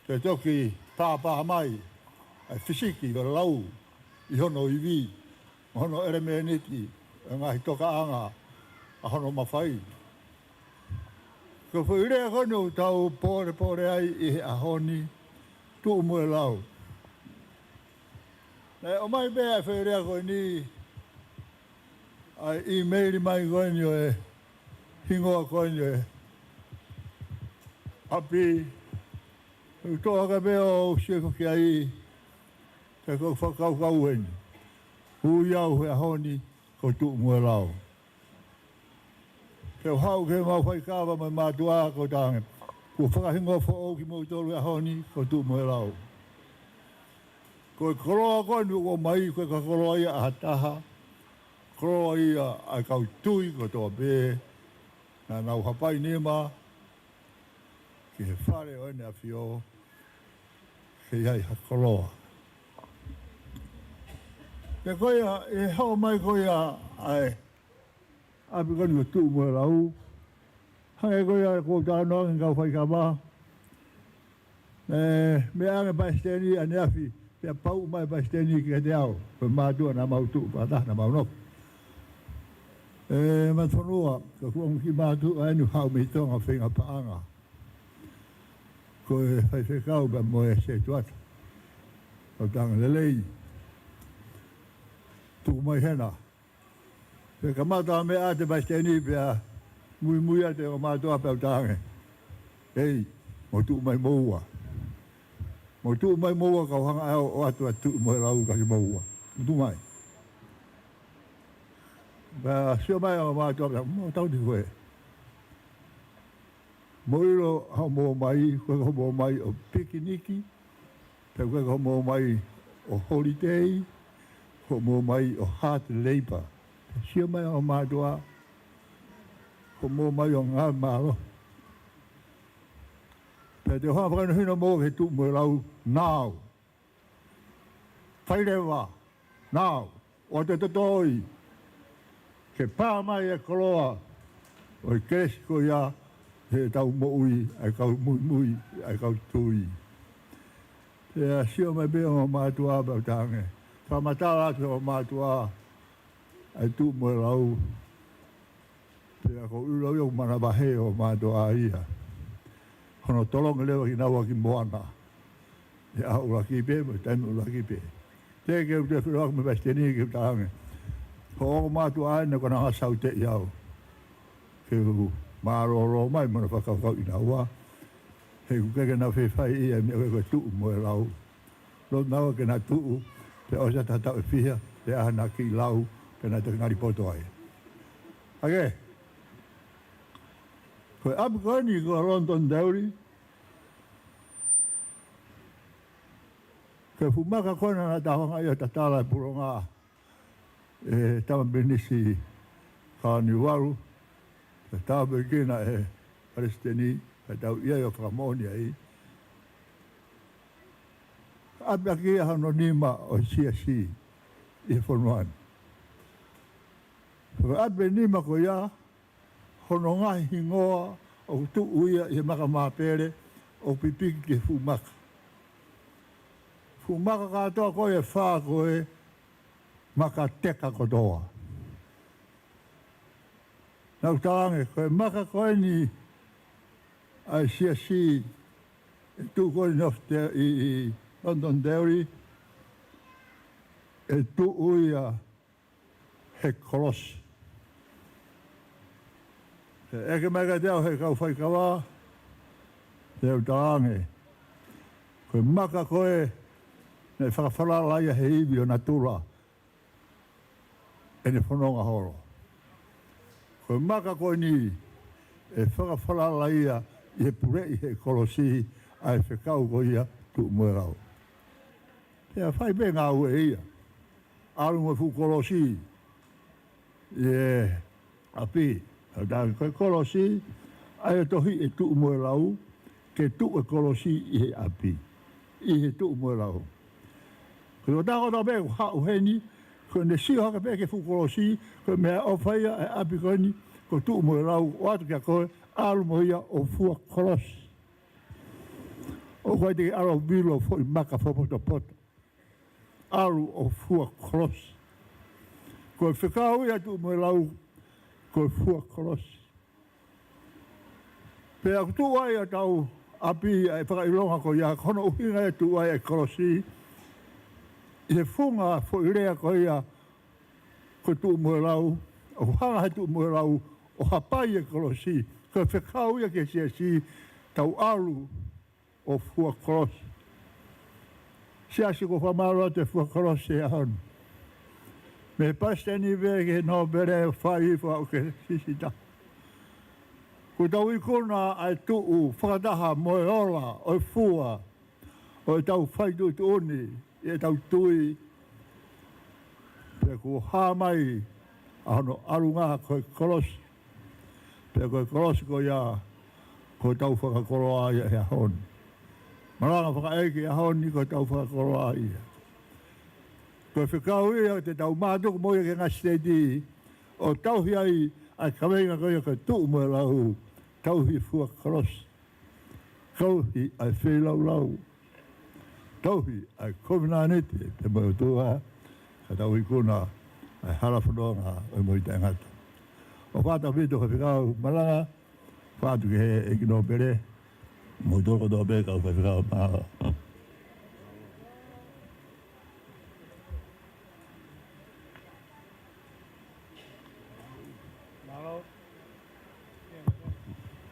ke toki pāpā mai ʻa e fisiki ʻo e lau ʻi hono ivi, mo hono ʻelemēniti ʻo e ngaahi tokaʻanga ʻa hono mafai. Ko e foʻi lea ko eni ʻoku tau pōlepole ai ʻi he ʻaho ni, Tuʻu mo e Lau. Naʻe ʻomai pē ʻa e foʻi lea ko eni, ʻa e ʻīmeili mai ko eni ʻo e hingoa ko eni ʻo e ʻapi, ʻoku toʻo hake pē ʻo u sio ki ai, ka ko e fakakaukau eni. Ui au he ʻaho ni, ko Tuʻu mo e Lau. Ke u haʻu ke mau faikava mo e mātuʻa ko Tange. Kuo fakahingoa foʻou kimoutolu he ʻaho ni, ko Tuʻu mo e Lau. Ko e koloa ko eni ʻoku ʻomai, ko e ka koloa ia ʻa ha taha, koloa ia ʻa e kau tui kotoa pē, naʻa nau hapai nima ki he Fale ʻo ʻEne ʻAfio, ke ʻi ai ha koloa. Pea ko ia, ʻi he haʻu mai ko ia ʻa e ʻapi ko eni ko Tuʻumoelau, hangē ko ia ʻoku ou talanoa ange ki he kau faikava, ē, meʻa ange palesiteni ʻaneafi, pea pau mai palesiteni kiate au, ko e mātuʻa naʻa mau tuʻu fakataha naʻa mau nofo. ʻE, Matafonua, ko e kuonga kiʻi mātuʻa eni ʻoku haʻu mei Tonga feinga paʻanga. Ko e faifekau pea mo e setuata. Kau tangata lelei. Tuku mai hena. Pea kamata meʻa ʻa e palesiteni pea muimui atu ʻa e mātuʻa pea u talaange: Ei, mou tuʻu mai moua. Mou tuʻu mai moua kau hanga ʻe au ʻo ʻoatu ʻa Tuʻumoelau kiate kimoua. Mou tuʻu mai. Pea sio mai ʻa e mātuʻa pea, mou tau ti koe. Mou ʻilo hoʻomou ō mai, ʻoku ʻikai ko hoʻomou ō mai ʻo pikiniki, pea ʻoku ʻikai ko hoʻomou ō mai ʻo holiday, hoʻomou ō mai ʻo hard labor. Pea sio mai ʻa e mātuʻa, hoʻomou ō mai ʻo ngāue mālohi. Pea te u hanga fakahinohino moua ki he Tuʻumoelau, nau. Fai leva, nau, ʻoatu e totoi, ke pā mai e koloa ʻo e kelesi ko ia heʻetau moʻui, ʻa e kau muimui, ʻa e kau tui. Pea sio mai pē ʻa e mātuʻa pea u talaange, fakamatala atu ʻa e mātuʻa ʻa e Tuʻumoelau. Pea ʻoku ou ʻilo ia ʻoku manavahē ʻa e mātuʻa ia. Hono tolongi leva kinaua ki moana. ʻI he ʻaho ʻuluaki pē, mo e taimi ʻuluaki pē. Teʻeki ke u toe feʻiloaki mo e palesiteni ke u talaange: Ko hoʻo mātuʻa eni naʻa ne hanga ʻo sauteʻi au. Ke u mālōlō mai mo hono fakakaukau kinaua. He ʻoku ʻikai ke na fefai ia meʻa ko e Tuʻumoelau. Loto naua ke na tuʻu, pea ʻosi ʻa e taʻu ʻe fiha, pea ʻai haʻana kiʻi lau, pea na toki ngali poto ai. ʻA ia, ko e ʻapi ko eni ko Londonderry, ko e fuʻu maka ko ena naʻa tau hanga ʻo tatala e pulonga ʻe Tama Pilinisi Kalaniuvalu, pea tāpuekina ʻe he palesiteni, pea tau ʻi ai ʻo fakamoʻoni ai. ʻApiʻaki ia hono nima ʻo e siasi ʻi he fonua ni. Ko e ʻapi ʻe nima ko ia, hono ngaahi hingoa ʻoku tuʻu ia ʻi he maka māpele ʻoku pipiki ki he fuʻu maka. Fuʻu maka kātoa ko ē ʻe fā ko e maka teka kotoa. Naʻa ku talaange, ko e maka ko eni ʻa e siasi ʻe tuʻu ko eni ʻi, ʻi Londonderry, ʻe tuʻu ia he kolosi. He ʻeke mai kiate au ʻe he kau faikava, te u talaange, ko e maka ko ē naʻe fakafalala ia he ivi ʻo natula ʻene fononga holo. Ko e maka ko eni ʻe fakafalala ia ʻi he puleʻi he kolosi ʻa e fekau ko ia Tuʻumoelau. Pea fai pē ngāue ia. ʻAlu mo e fuʻu kolosi ʻi he ʻapi. Ka u talaange ko e kolosi, ʻa ia ʻoku tohi ʻe Tuʻumoelau, ke tuʻu e kolosi ʻi he ʻapi, ʻi he Tuʻumoelau. Ko e tokotaha kotoa pē ʻoku haʻu heni, ko ʻene sio hake pē ki he fuʻu kolosi, ko e meʻaʻofa ia ʻa e ʻapi ko eni ko Tuʻumoelau, ʻoatu kiate koe, ʻalu mo ia ʻo fua kolosi. ʻOku ʻikai te ke ʻalu ʻo vilo foʻi maka fakapotopoto. ʻAlu ʻo fua kolosi. Ko e fekau ia Tuʻumoelau, ko e fua kolosi. Pea ʻoku tuʻu ai ʻa hotau ʻapi ʻa e fakaʻilonga ko ia, ko hono ʻuhinga ia ʻoku tuʻu ai e kolosi ʻi he funga foʻi lea ko ia ko Tuʻumoelau, ʻoku hanga he Tuʻumoelau ʻo hapai e kolosi. Ko e fekau ia ki he siasi, tau ʻalu ʻo fua kolosi. Siasi, ʻoku ou fakamālō atu he fua kolosi he ʻaho ni. Mei he palesiteni pē ki he nōpele ʻo fai fua ʻo ke sisita. Kuo tau ikuna ʻa e tuʻu fakataha mo e ola ʻo e fua ʻo ʻetau fai tuʻutuʻuni ʻetau tui, pea kuo hā mai ʻa hono ʻalunga ko e kolosi. Pea ko e kolosi ko ia, ko ʻetau fakakoloa ia he ʻaho ni. Malanga fakaʻeiki he ʻaho ni ko ʻetau fakakoloa ia. Ko e fekau ia te tau mātuku mo ia ki he ngaahi siteiti, ʻo tauhi ai ʻa e kaveinga ko ia ko e tuʻu mo e lau, tauhi fua kolosi. Tauhi ʻa e feilaulau. Tauhi ʻa e kovinānite pea mo e ʻOtua, ka tau ikuna ʻa e hala fononga ʻo e moʻui taʻengata. ʻOfa atu ʻaupito ki he fekau malanga, ʻofa atu ki he ʻEiki Nōpele, mo e toko tō pē kau faifekau mālō.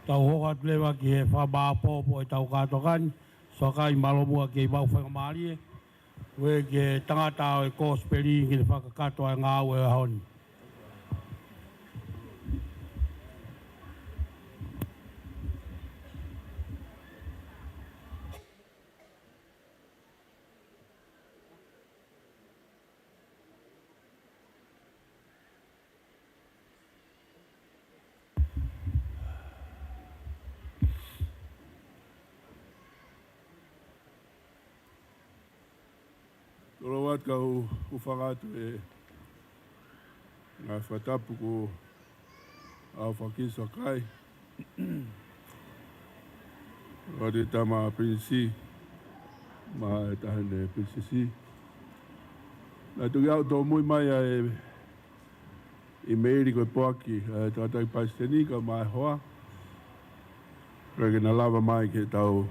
Tau hoko atu leva ki he fakamāʻopoʻopo ʻetau kātoanga ni, Soakai Malomua kei vau faingamālie, ue ki he tangata ʻo e kosipeli ke ne fakakakato ʻa e ngāue ʻo e ʻaho ni. Tolo atu kau hūfanga atu he ngaahi fakatapu kuo ʻoatu kia Soakai, ʻoatu e tama Pilinisi, mo e taʻahine Pilinisesi. Naʻe toki aʻu tōmui mai ʻa e ʻīmeili ko e poaki ʻa e tangataʻeiki palesiteni kae ʻumaʻā e hoa. Pea ke na lava mai ke tau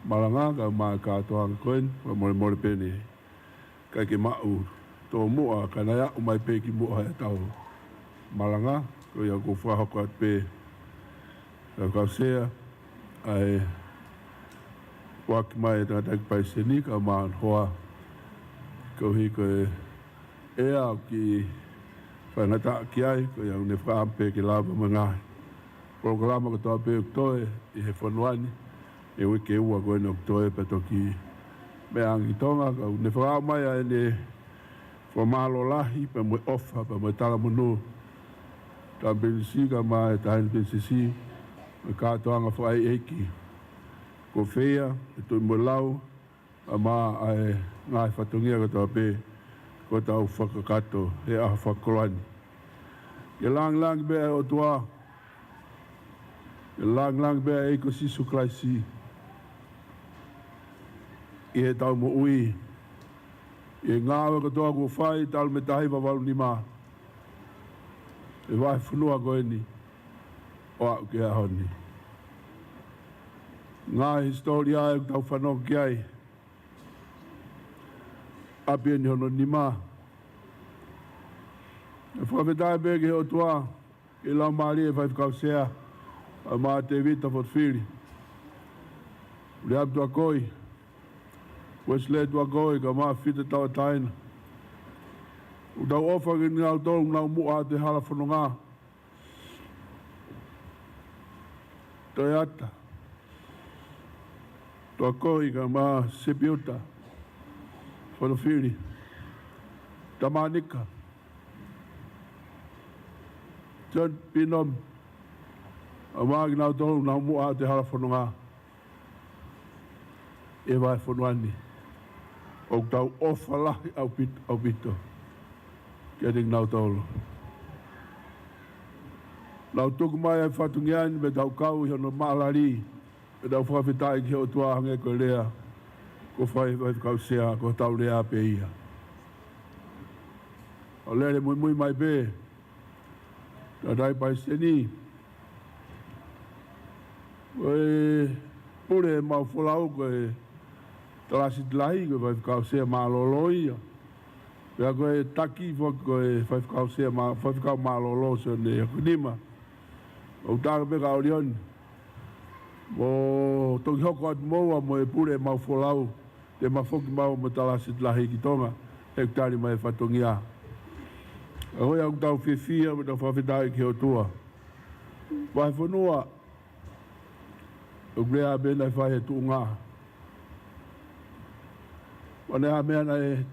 malanga kae ʻumaʻā e kātoanga ko eni, fakamolemole pē naʻe ʻikai ke maʻu tōmuʻa, ka naʻe aʻu mai pē ki muʻa ʻetau malanga, ko ia ʻoku ou fakahoko atu pē, ʻa e kau sea, ʻa e poaki mai e tangataʻeiki palesiteni kae ʻumaʻā hono hoa, koeʻuhi ko e ʻea ʻoku kiʻi faingataʻa ki ai, ko ia ʻoku ne fakaʻamu pē ke lava mo e ngaahi polokalama kotoa pē ʻoku toe ʻi he fonua ni, ʻi he uike ua ko eni ʻoku toe pea toki meʻa ange ki Tonga, ka ʻoku ne fakaʻamu mai ʻa ʻene fakamālō lahi pea mo e ʻofa pea mo e talamonū, tama Pilinisi kae ʻumaʻā e taʻahine Pilinisesi, mo e kātoanga fakaʻeiʻeiki kuo feia, e tuʻi mo e lau, kae ʻumaʻā e ngaahi fatongia kotoa pē kuo tau fakakakato he ʻaho fakakoloa ni. Ke lāngilangi pē ʻa e ʻOtua, ke lāngilangi pē ʻa e ʻEiki ko Sīsū Kalaisi ʻi heʻetau moʻui, ʻi he ngāue kotoa kuo fai talu mei he taha hiva valu nima he vahefonua ko eni ʻo aʻu ki he ʻaho ni. Ngaahi hisitōlia ʻoku tau fanongo ki ai, ʻapi eni hono nima. ʻE fakafetaʻi pē ki he ʻOtua, ki he laumālie ʻo e faifekau sea, kae ʻumaʻā Tēvita Fotofili, Uliamu Tuakoi, Uesilē Tuakoi, kae ʻumaʻā Fita Tauʻatāina. ʻOku tau ʻofa kiate kinautolu ʻoku nau muʻa atu he hala fononga. Toeata Tuakoi kae ʻumaʻā Sepiuta Fotofili, Tamanika, John Pinom, kae ʻumaʻā kinautolu ʻoku nau muʻa atu he hala fononga ʻi he vahefonua ni. ʻOku tau ʻofa lahi ʻaupito, ʻaupito kiate kinautolu. Nau tuku mai ʻa e fatongia ni pea tau kau ʻi hono maʻalali, pea tau fakafetaʻi ki he ʻOtua hangē ko e lea kuo fai ʻe he faifekau sea, ko hotau lea pē ia. ʻO lele muimui mai pē, tangataʻeiki palesiteni, ko e pule ʻemau folau ko e Talāsiti Lahi, ko e faifekau sea mālōlō ia. Pea ko e taki foki ko e faifekau sea mā-, faifekau mālōlō Sione Akonima. ʻOku tala pē kia ʻOlioni, mou toki hoko atu moua mo e pule ʻemau folau, te ma foki maua mo e Talāsiti Lahi ki Tonga, he ʻoku tali mai e fatongia. Ka ko ia ʻoku tau fiefia mo tau fakafetaʻi ki he ʻOtua. Vahefonua, ʻoku lea pē naʻe fai he tuʻunga. ʻo ne ʻi ai ha meʻa naʻe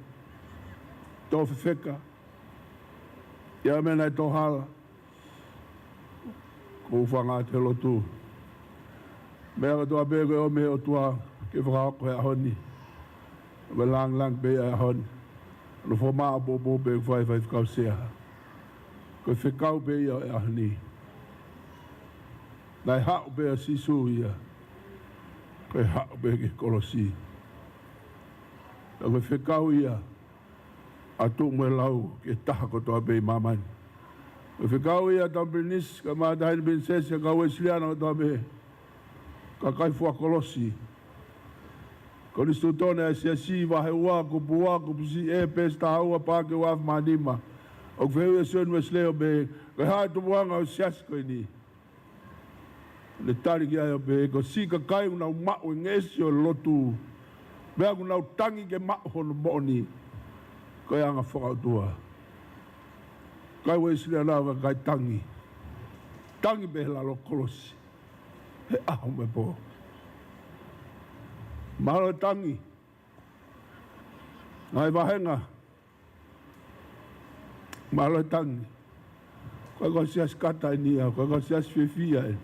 tō fefeka, ʻi ai ha meʻa naʻe tō hala, ʻoku ou hūfanga atu he lotu. Meʻa kotoa pē ko e ʻomi ʻe he ʻOtua ke fakahoko he ʻaho ni, ko e lāngilangi pē ia he ʻaho ni. Hono fakamāʻopoʻopo pē ʻoku fai ʻe he Faifekau Sea. Ko e fekau pē ia ʻo e ʻaho ni. Naʻe haʻu pē ʻa Sīsū ia, ko e haʻu pē ki he kolosi. Ka ko e fekau ia ʻa Tuʻu mo e Lau ki he taha kotoa pē ʻi māmani. Ko e fekau ia ʻa Tamu Pilinisi, kae ʻumaʻā Taʻahine Pilinisesi, ʻa e kau Uēsiliana kotoa pē, kakai fua kolosi. Konisitūtone ʻa e Siasi, vahe ua, kupu ua, kupu siʻi ē, peesi taha ua pea ki he ua afe mā nima. ʻOku fehuʻi ʻe Sione Uēsilī ʻo pehē, ko e hā e tupuʻanga ʻo e Siasi ko eni? Ne tali ki ai ʻo pehē, ko e siʻi kakai ʻoku nau maʻu e ngeʻesi ʻo e lotu, pea ʻoku nau tangi ke maʻu hono moʻoni, ko e anga fakaʻotua. Kakai Uēsiliana ʻoku kakai tangi. Tangi pē he lalo kolosi he ʻaho mo e pō. Mālō e tangi. Ngaahi vāhenga, mālō e tangi. Ko e kau Siasi kata eni ia, ko e kau Siasi fiefia eni.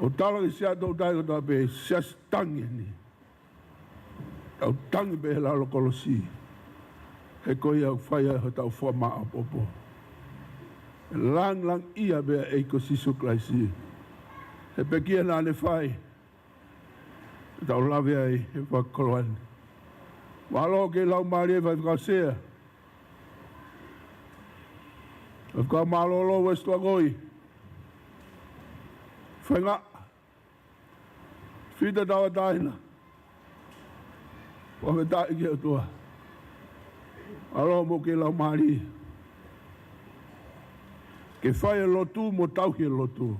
ʻOku tala ki he Siaʻatoutai kotoa pē, Siasi tangi eni. Tau tangi pē he lalo kolosi, he ko ia ʻoku fai ai hotau fakamāʻopoʻopo. Lāngilangiʻia pē ʻa e ʻEiki ko Sīsū Kalaisi he pekia naʻa ne fai, tau lave ai he fakakoloa ni. Mālō ki he Laumālie, Faifekau Sea. Faifekau Mālōlō Uesi Tuʻakoi. Faingaʻa Fita Tauʻatāina. Fakafetaʻi ki he ʻOtua. Mālō mo e Laumālie ke fai e lotu mo tauhi e lotu.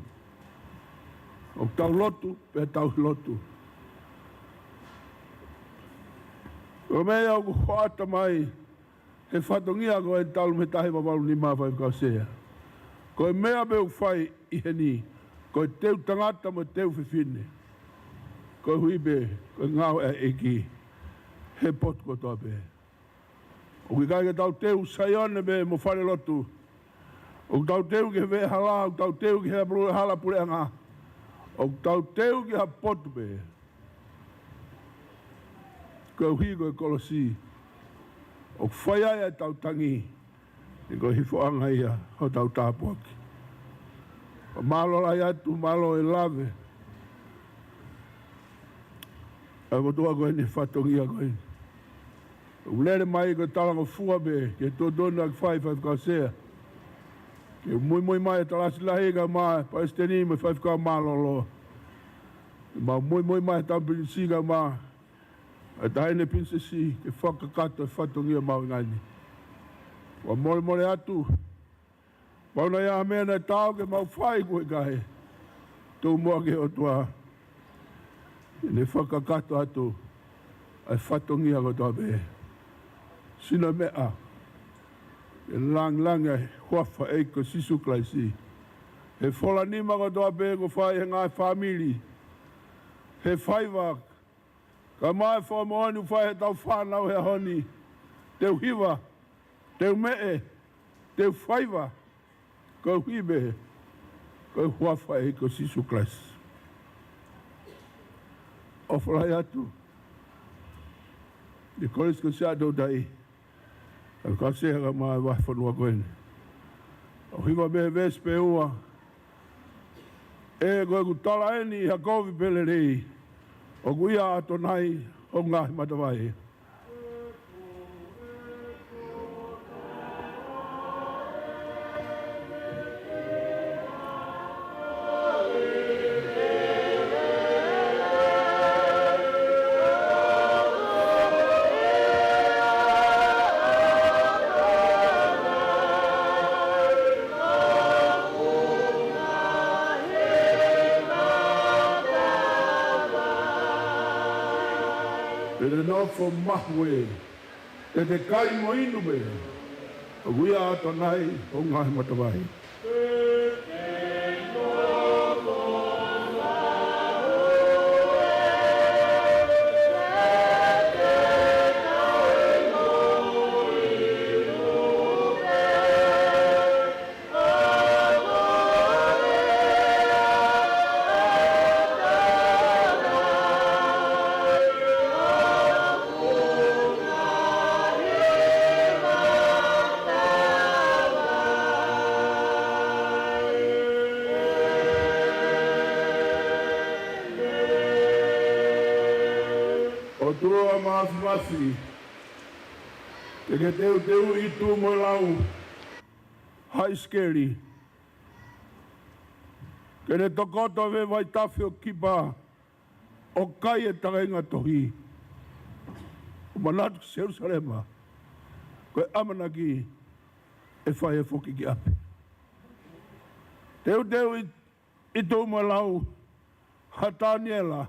ʻOku tau lotu pea tauhi lotu. Ko e meʻa ia ʻoku hoʻata mai he fatongia ko ē talu mei he taha hiva valu nima, Faifekau Sea. Ko e meʻa pē ʻoku fai ʻi heni, ko e teu tangata mo e teu fefine. Koeʻuhi pē ko e ngāue ʻa e ʻEiki he potu kotoa pē. ʻOku ʻikai ke tau teu Saione pē mo falelotu. ʻOku tau teu ki he veʻehala, ʻoku tau teu ki he pule-, hala puleʻanga. ʻOku tau teu ki ha potu pē. Koeʻuhi ko e kolosi ʻoku fai ai ʻetau tangi, he ko e hifoʻanga ia hotau tāpuaki. Mālō lahi atu, mālō e lave ʻa e ʻOtua ko eni he fatongia ko eni. ʻOku lele mai ko e talangofua pē ki he tuʻutuʻuni naʻa ke fai, Faifekau Sea, ke muimui mai e Talasi Lahi kae ʻumaʻā e Palesiteni mo e Faifekau Mālōlō. Ke mau muimui mai e Tamu Pilinisi kae ʻumaʻā e Taʻahine Pilinisesi ke fakakakato e fatongia mahuʻinga ni. ʻOku molemole atu, kapau naʻe ʻi ai ha meʻa naʻe taau ke mau fai, ʻoku ʻikai, tuku muʻa ki he ʻOtua ke ne fakakakato atu ʻa e fatongia kotoa pē. Sino meʻa, ke lāngilangi ʻa e huafa ʻo e ʻEiki ko Sīsū Kalaisi he fola nima kotoa pē ʻoku fai he ngaahi fāmili, he faiva, kae ʻumaʻā e fakamoʻoni ʻoku fai heʻetau fānau he ʻaho ni. Teu hiva, teu meʻe, teu faiva, koeʻuhi pē ko e huafa ʻo e ʻEiki ko Sīsū Kalaisi. ʻOfa lahi atu ki he Kolisi ko Siaʻatoutai, ʻa e kau sea kae ʻumaʻā e vahefonua ko eni. ʻOku hiva mei he veesi pē ua: ʻE, ko ʻeku tala eni ʻi ha kovi pē lelei, ʻoku ʻia ʻAtonai hoku ngaahi matavai. Pea te nofo mahu ē, pea te kai mo inu pē, ʻoku ʻia ʻAtonai hoku ngaahi matavai. Mafimafi, ke ke teuteuʻi tuʻu mo e lau ʻa ʻIsikeli, ke ne tokoto mei he vaitafe ʻo Kipa, ʻo kai e takainga tohi, ʻo manatu ki Selusalema, ko e ʻamanaki ʻe fai e foki ki ʻapi. Teuteuʻi tuʻu mo e lau ʻa Taniela,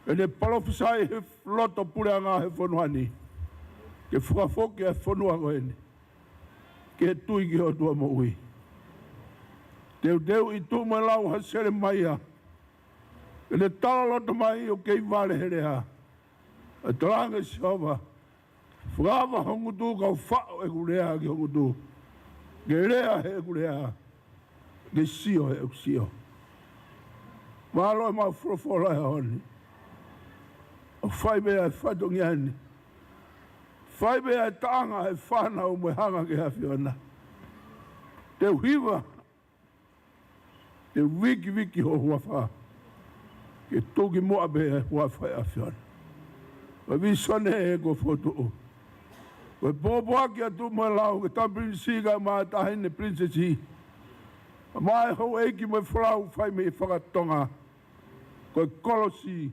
ʻene palofisai he loto puleʻanga he fonua ni, ke fakafoki e fonua ko eni ki he tui ki he ʻOtua moʻui. Teuteuʻi tuʻu mo e lau ʻa Selemaia, ʻene talaloto mai ʻo kei vale he lea, ʻa e talaange ʻe Sihova, fakaava ho ngutu, kau faʻo ʻeku lea ki ho ngutu. Ke lea heʻeku lea, ke sio heʻeku sio. Mālō e mau folofola he ʻaho ni. ʻO fai pē ʻa e fatongia ni. Fai pē ʻa e taʻanga ʻa e fānau mo e hanga ki he ʻAfiona. Te u hiva, te u vikiviki ho huafa, ke tuki muʻa pē ʻa e huafa ʻo e ʻAfiona. Ko e vīsone ē kuo fokotuʻu. Ko e pōpoaki atu mo e lau ki he Tama Pilinisi kae ʻumaʻā e Taʻahine Pilinisesi, ʻumaʻā e houʻeiki mo e folau fai mei he fakatonga. Ko e kolosi,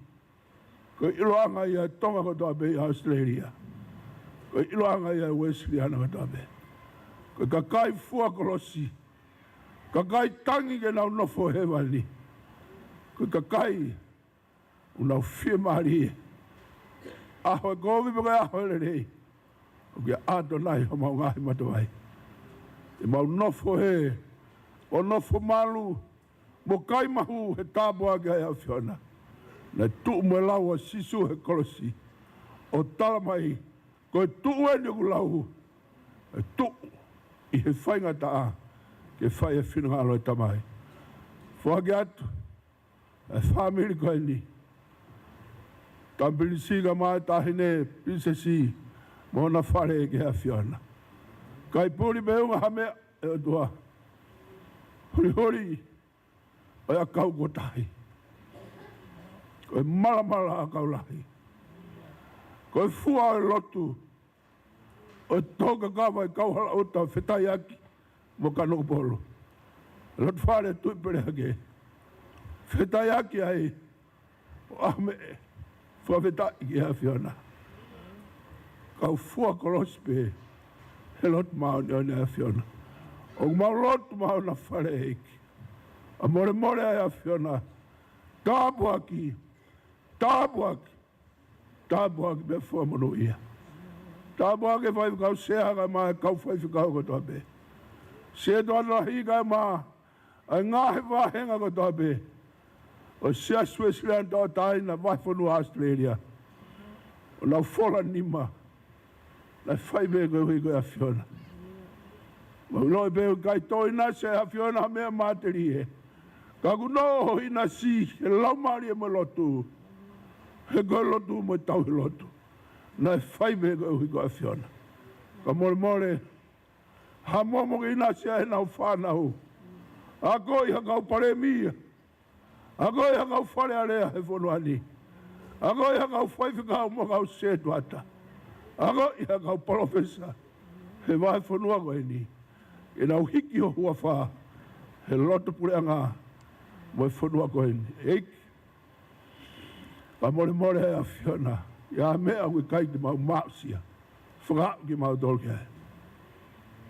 ko e ʻiloʻanga ia ʻa e Tonga kotoa pē ʻi ʻAositelēlia. Ko e ʻiloʻanga ia ʻa e Uēsiliana kotoa pē. Ko e kakai fua kolosi, kakai tangi ke nau nofo hēvani. Ko e kakai ʻoku nau fiemālie, ʻaho e kovi pe ko e ʻaho e lelei, ʻoku ʻia ʻAtonai homau ngaahi matavai. Te mau nofo hē, ʻo nofo malu, mo kai mahu he tāpuaki ʻa e ʻAfiona. Naʻe tuʻu mo e lau ʻa Sīsū he kolosi, ʻo tala mai, ko e tuʻu eni ʻoku lau, ʻe tuʻu ʻi he faingataʻa, ke fai e finangalo ʻo e Tamai. Foaki atu ʻa e fāmili ko eni, Tama Pilinisi kae ʻumaʻā e Taʻahine Pilinisesi mo hona fale ki he ʻAfiona. Kai puli pe unga ha meʻa, ʻe ʻOtua. Holiholi ʻo e ʻakau kuo tahi. Ko e malamala ʻakau lahi. Ko e fua ʻo e lotu ʻo e tokakava ʻi Kauhalaʻuta, Fetaiaki mo Kanokupolu. Loto fale Tuʻipelehake, fetaiaki ai, ʻo ʻaho meʻa, fakafetaʻi ki he ʻAfiona. Kau fua kolosi pē he lotu māʻoniʻoni ʻa e ʻAfiona. ʻOku mau lotu maʻa hona fale, ʻEiki. ʻA molemole ʻa e ʻAfiona. Tāpuaki, tāpuaki, tāpuaki pea fakamonūʻia. Tāpuaki e faifekau sea kae ʻumaʻā e kau faifekau kotoa pē. Sētuata lahi kae ʻumaʻā ʻa e ngaahi vāhenga kotoa pē ʻo e Siasi Uēsiliana Tauʻatāina Vahefonua ʻAositelēlia, ʻo nau fola nima, naʻe fai pē koeʻuhi ko e ʻAfiona. Mau ʻiloʻi pē ʻoku ʻikai toe ʻinasi ʻa e ʻAfiona ha meʻa matelie. Ka kuo nofo ʻo ʻinasi he laumālie mo e lotu. He ko e lotu mo e tauhi lotu, naʻe fai pē koeʻuhi ko e ʻAfiona. Ka molemole, haʻamo mo ke ʻinasi ai ʻenau fānau. Akoʻi ha kau palēmia. Akoʻi ha kau Fale Alea he fonua ni. Akoʻi ha kau faifekau mo e kau sētuata. Akoʻi ha kau palōfesa he vahefonua ko eni, ke nau hiki ho huafa he loto puleʻanga mo e fonua ko eni. ʻEiki, ka molemole ʻa e ʻAfiona, ʻi ha meʻa ʻoku ʻikai te mau maʻusia, fakaaʻu kimautolu ki ai.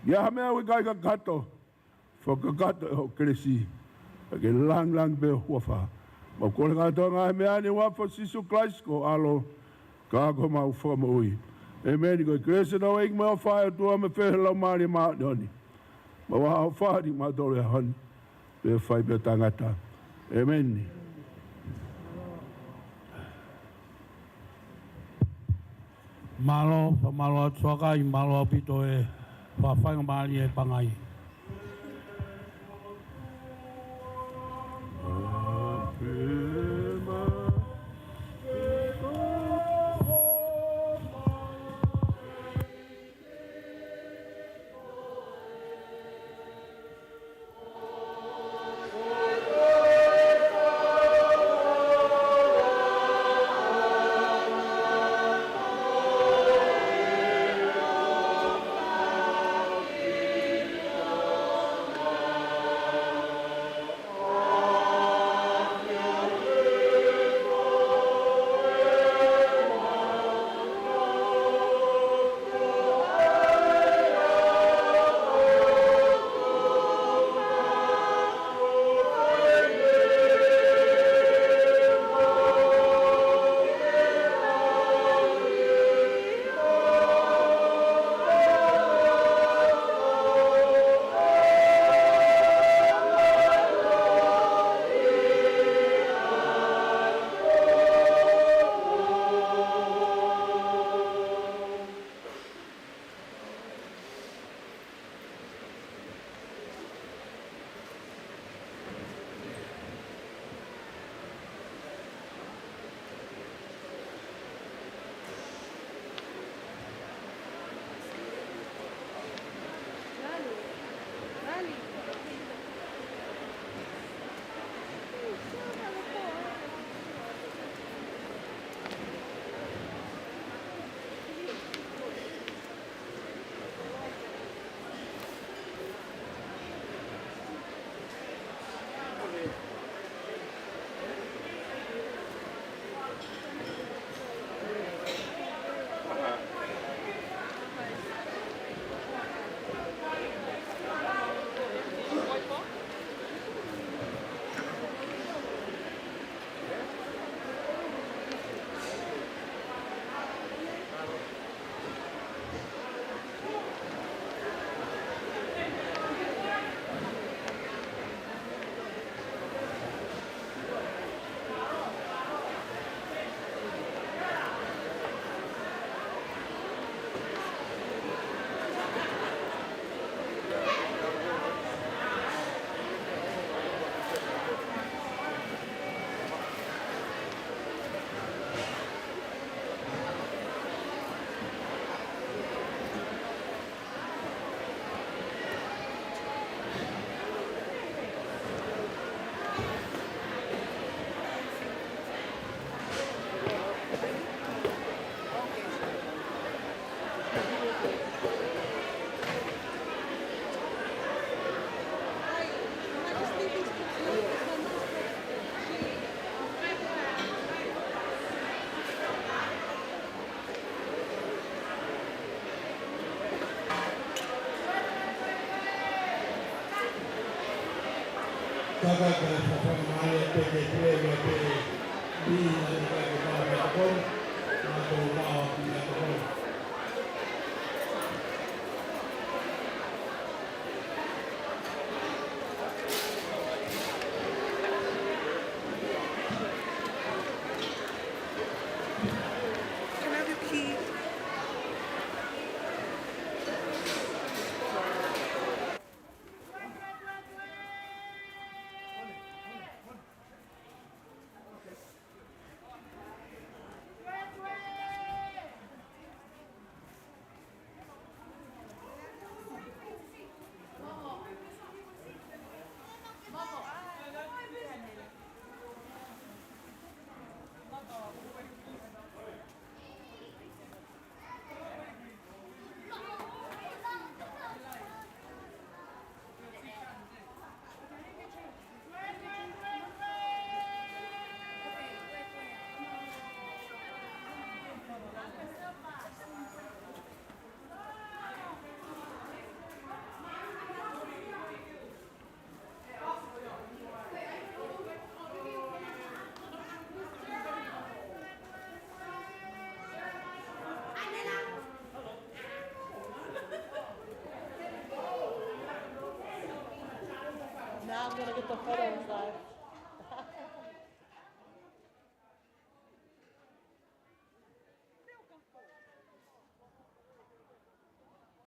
ʻI ha meʻa ʻoku ʻikai kakato, fakakakato ʻe hoʻo kelesi, ke langilangi pē ho huafa. Mau kole kātoa e ngaahi meʻa ni ʻi he huafa ʻo Sīsū Kalaisi ko ho ʻAlo, ka ko homau Fakamoʻui. ʻĒmeni. Ko e kelesi ʻa hotau ʻEiki mo e ʻofa ʻa e ʻOtua, mo e feohi ʻa e Laumālie Māʻoniʻoni, mo e ʻofa ʻa e ʻEiki maʻa kimoutolu he ʻaho ni, pea fai pē ʻo taʻengata. ʻĒmeni. Mālō, fakamālō atu Soakai, mālō ʻaupito e fakafaingamālie e pangai. Kaka ka sa fanga male pe ke pule pe ke bi na ni ka ke pau me toko. Na to pau me toko. Can I have your key? Now I'm gonna get the photos live.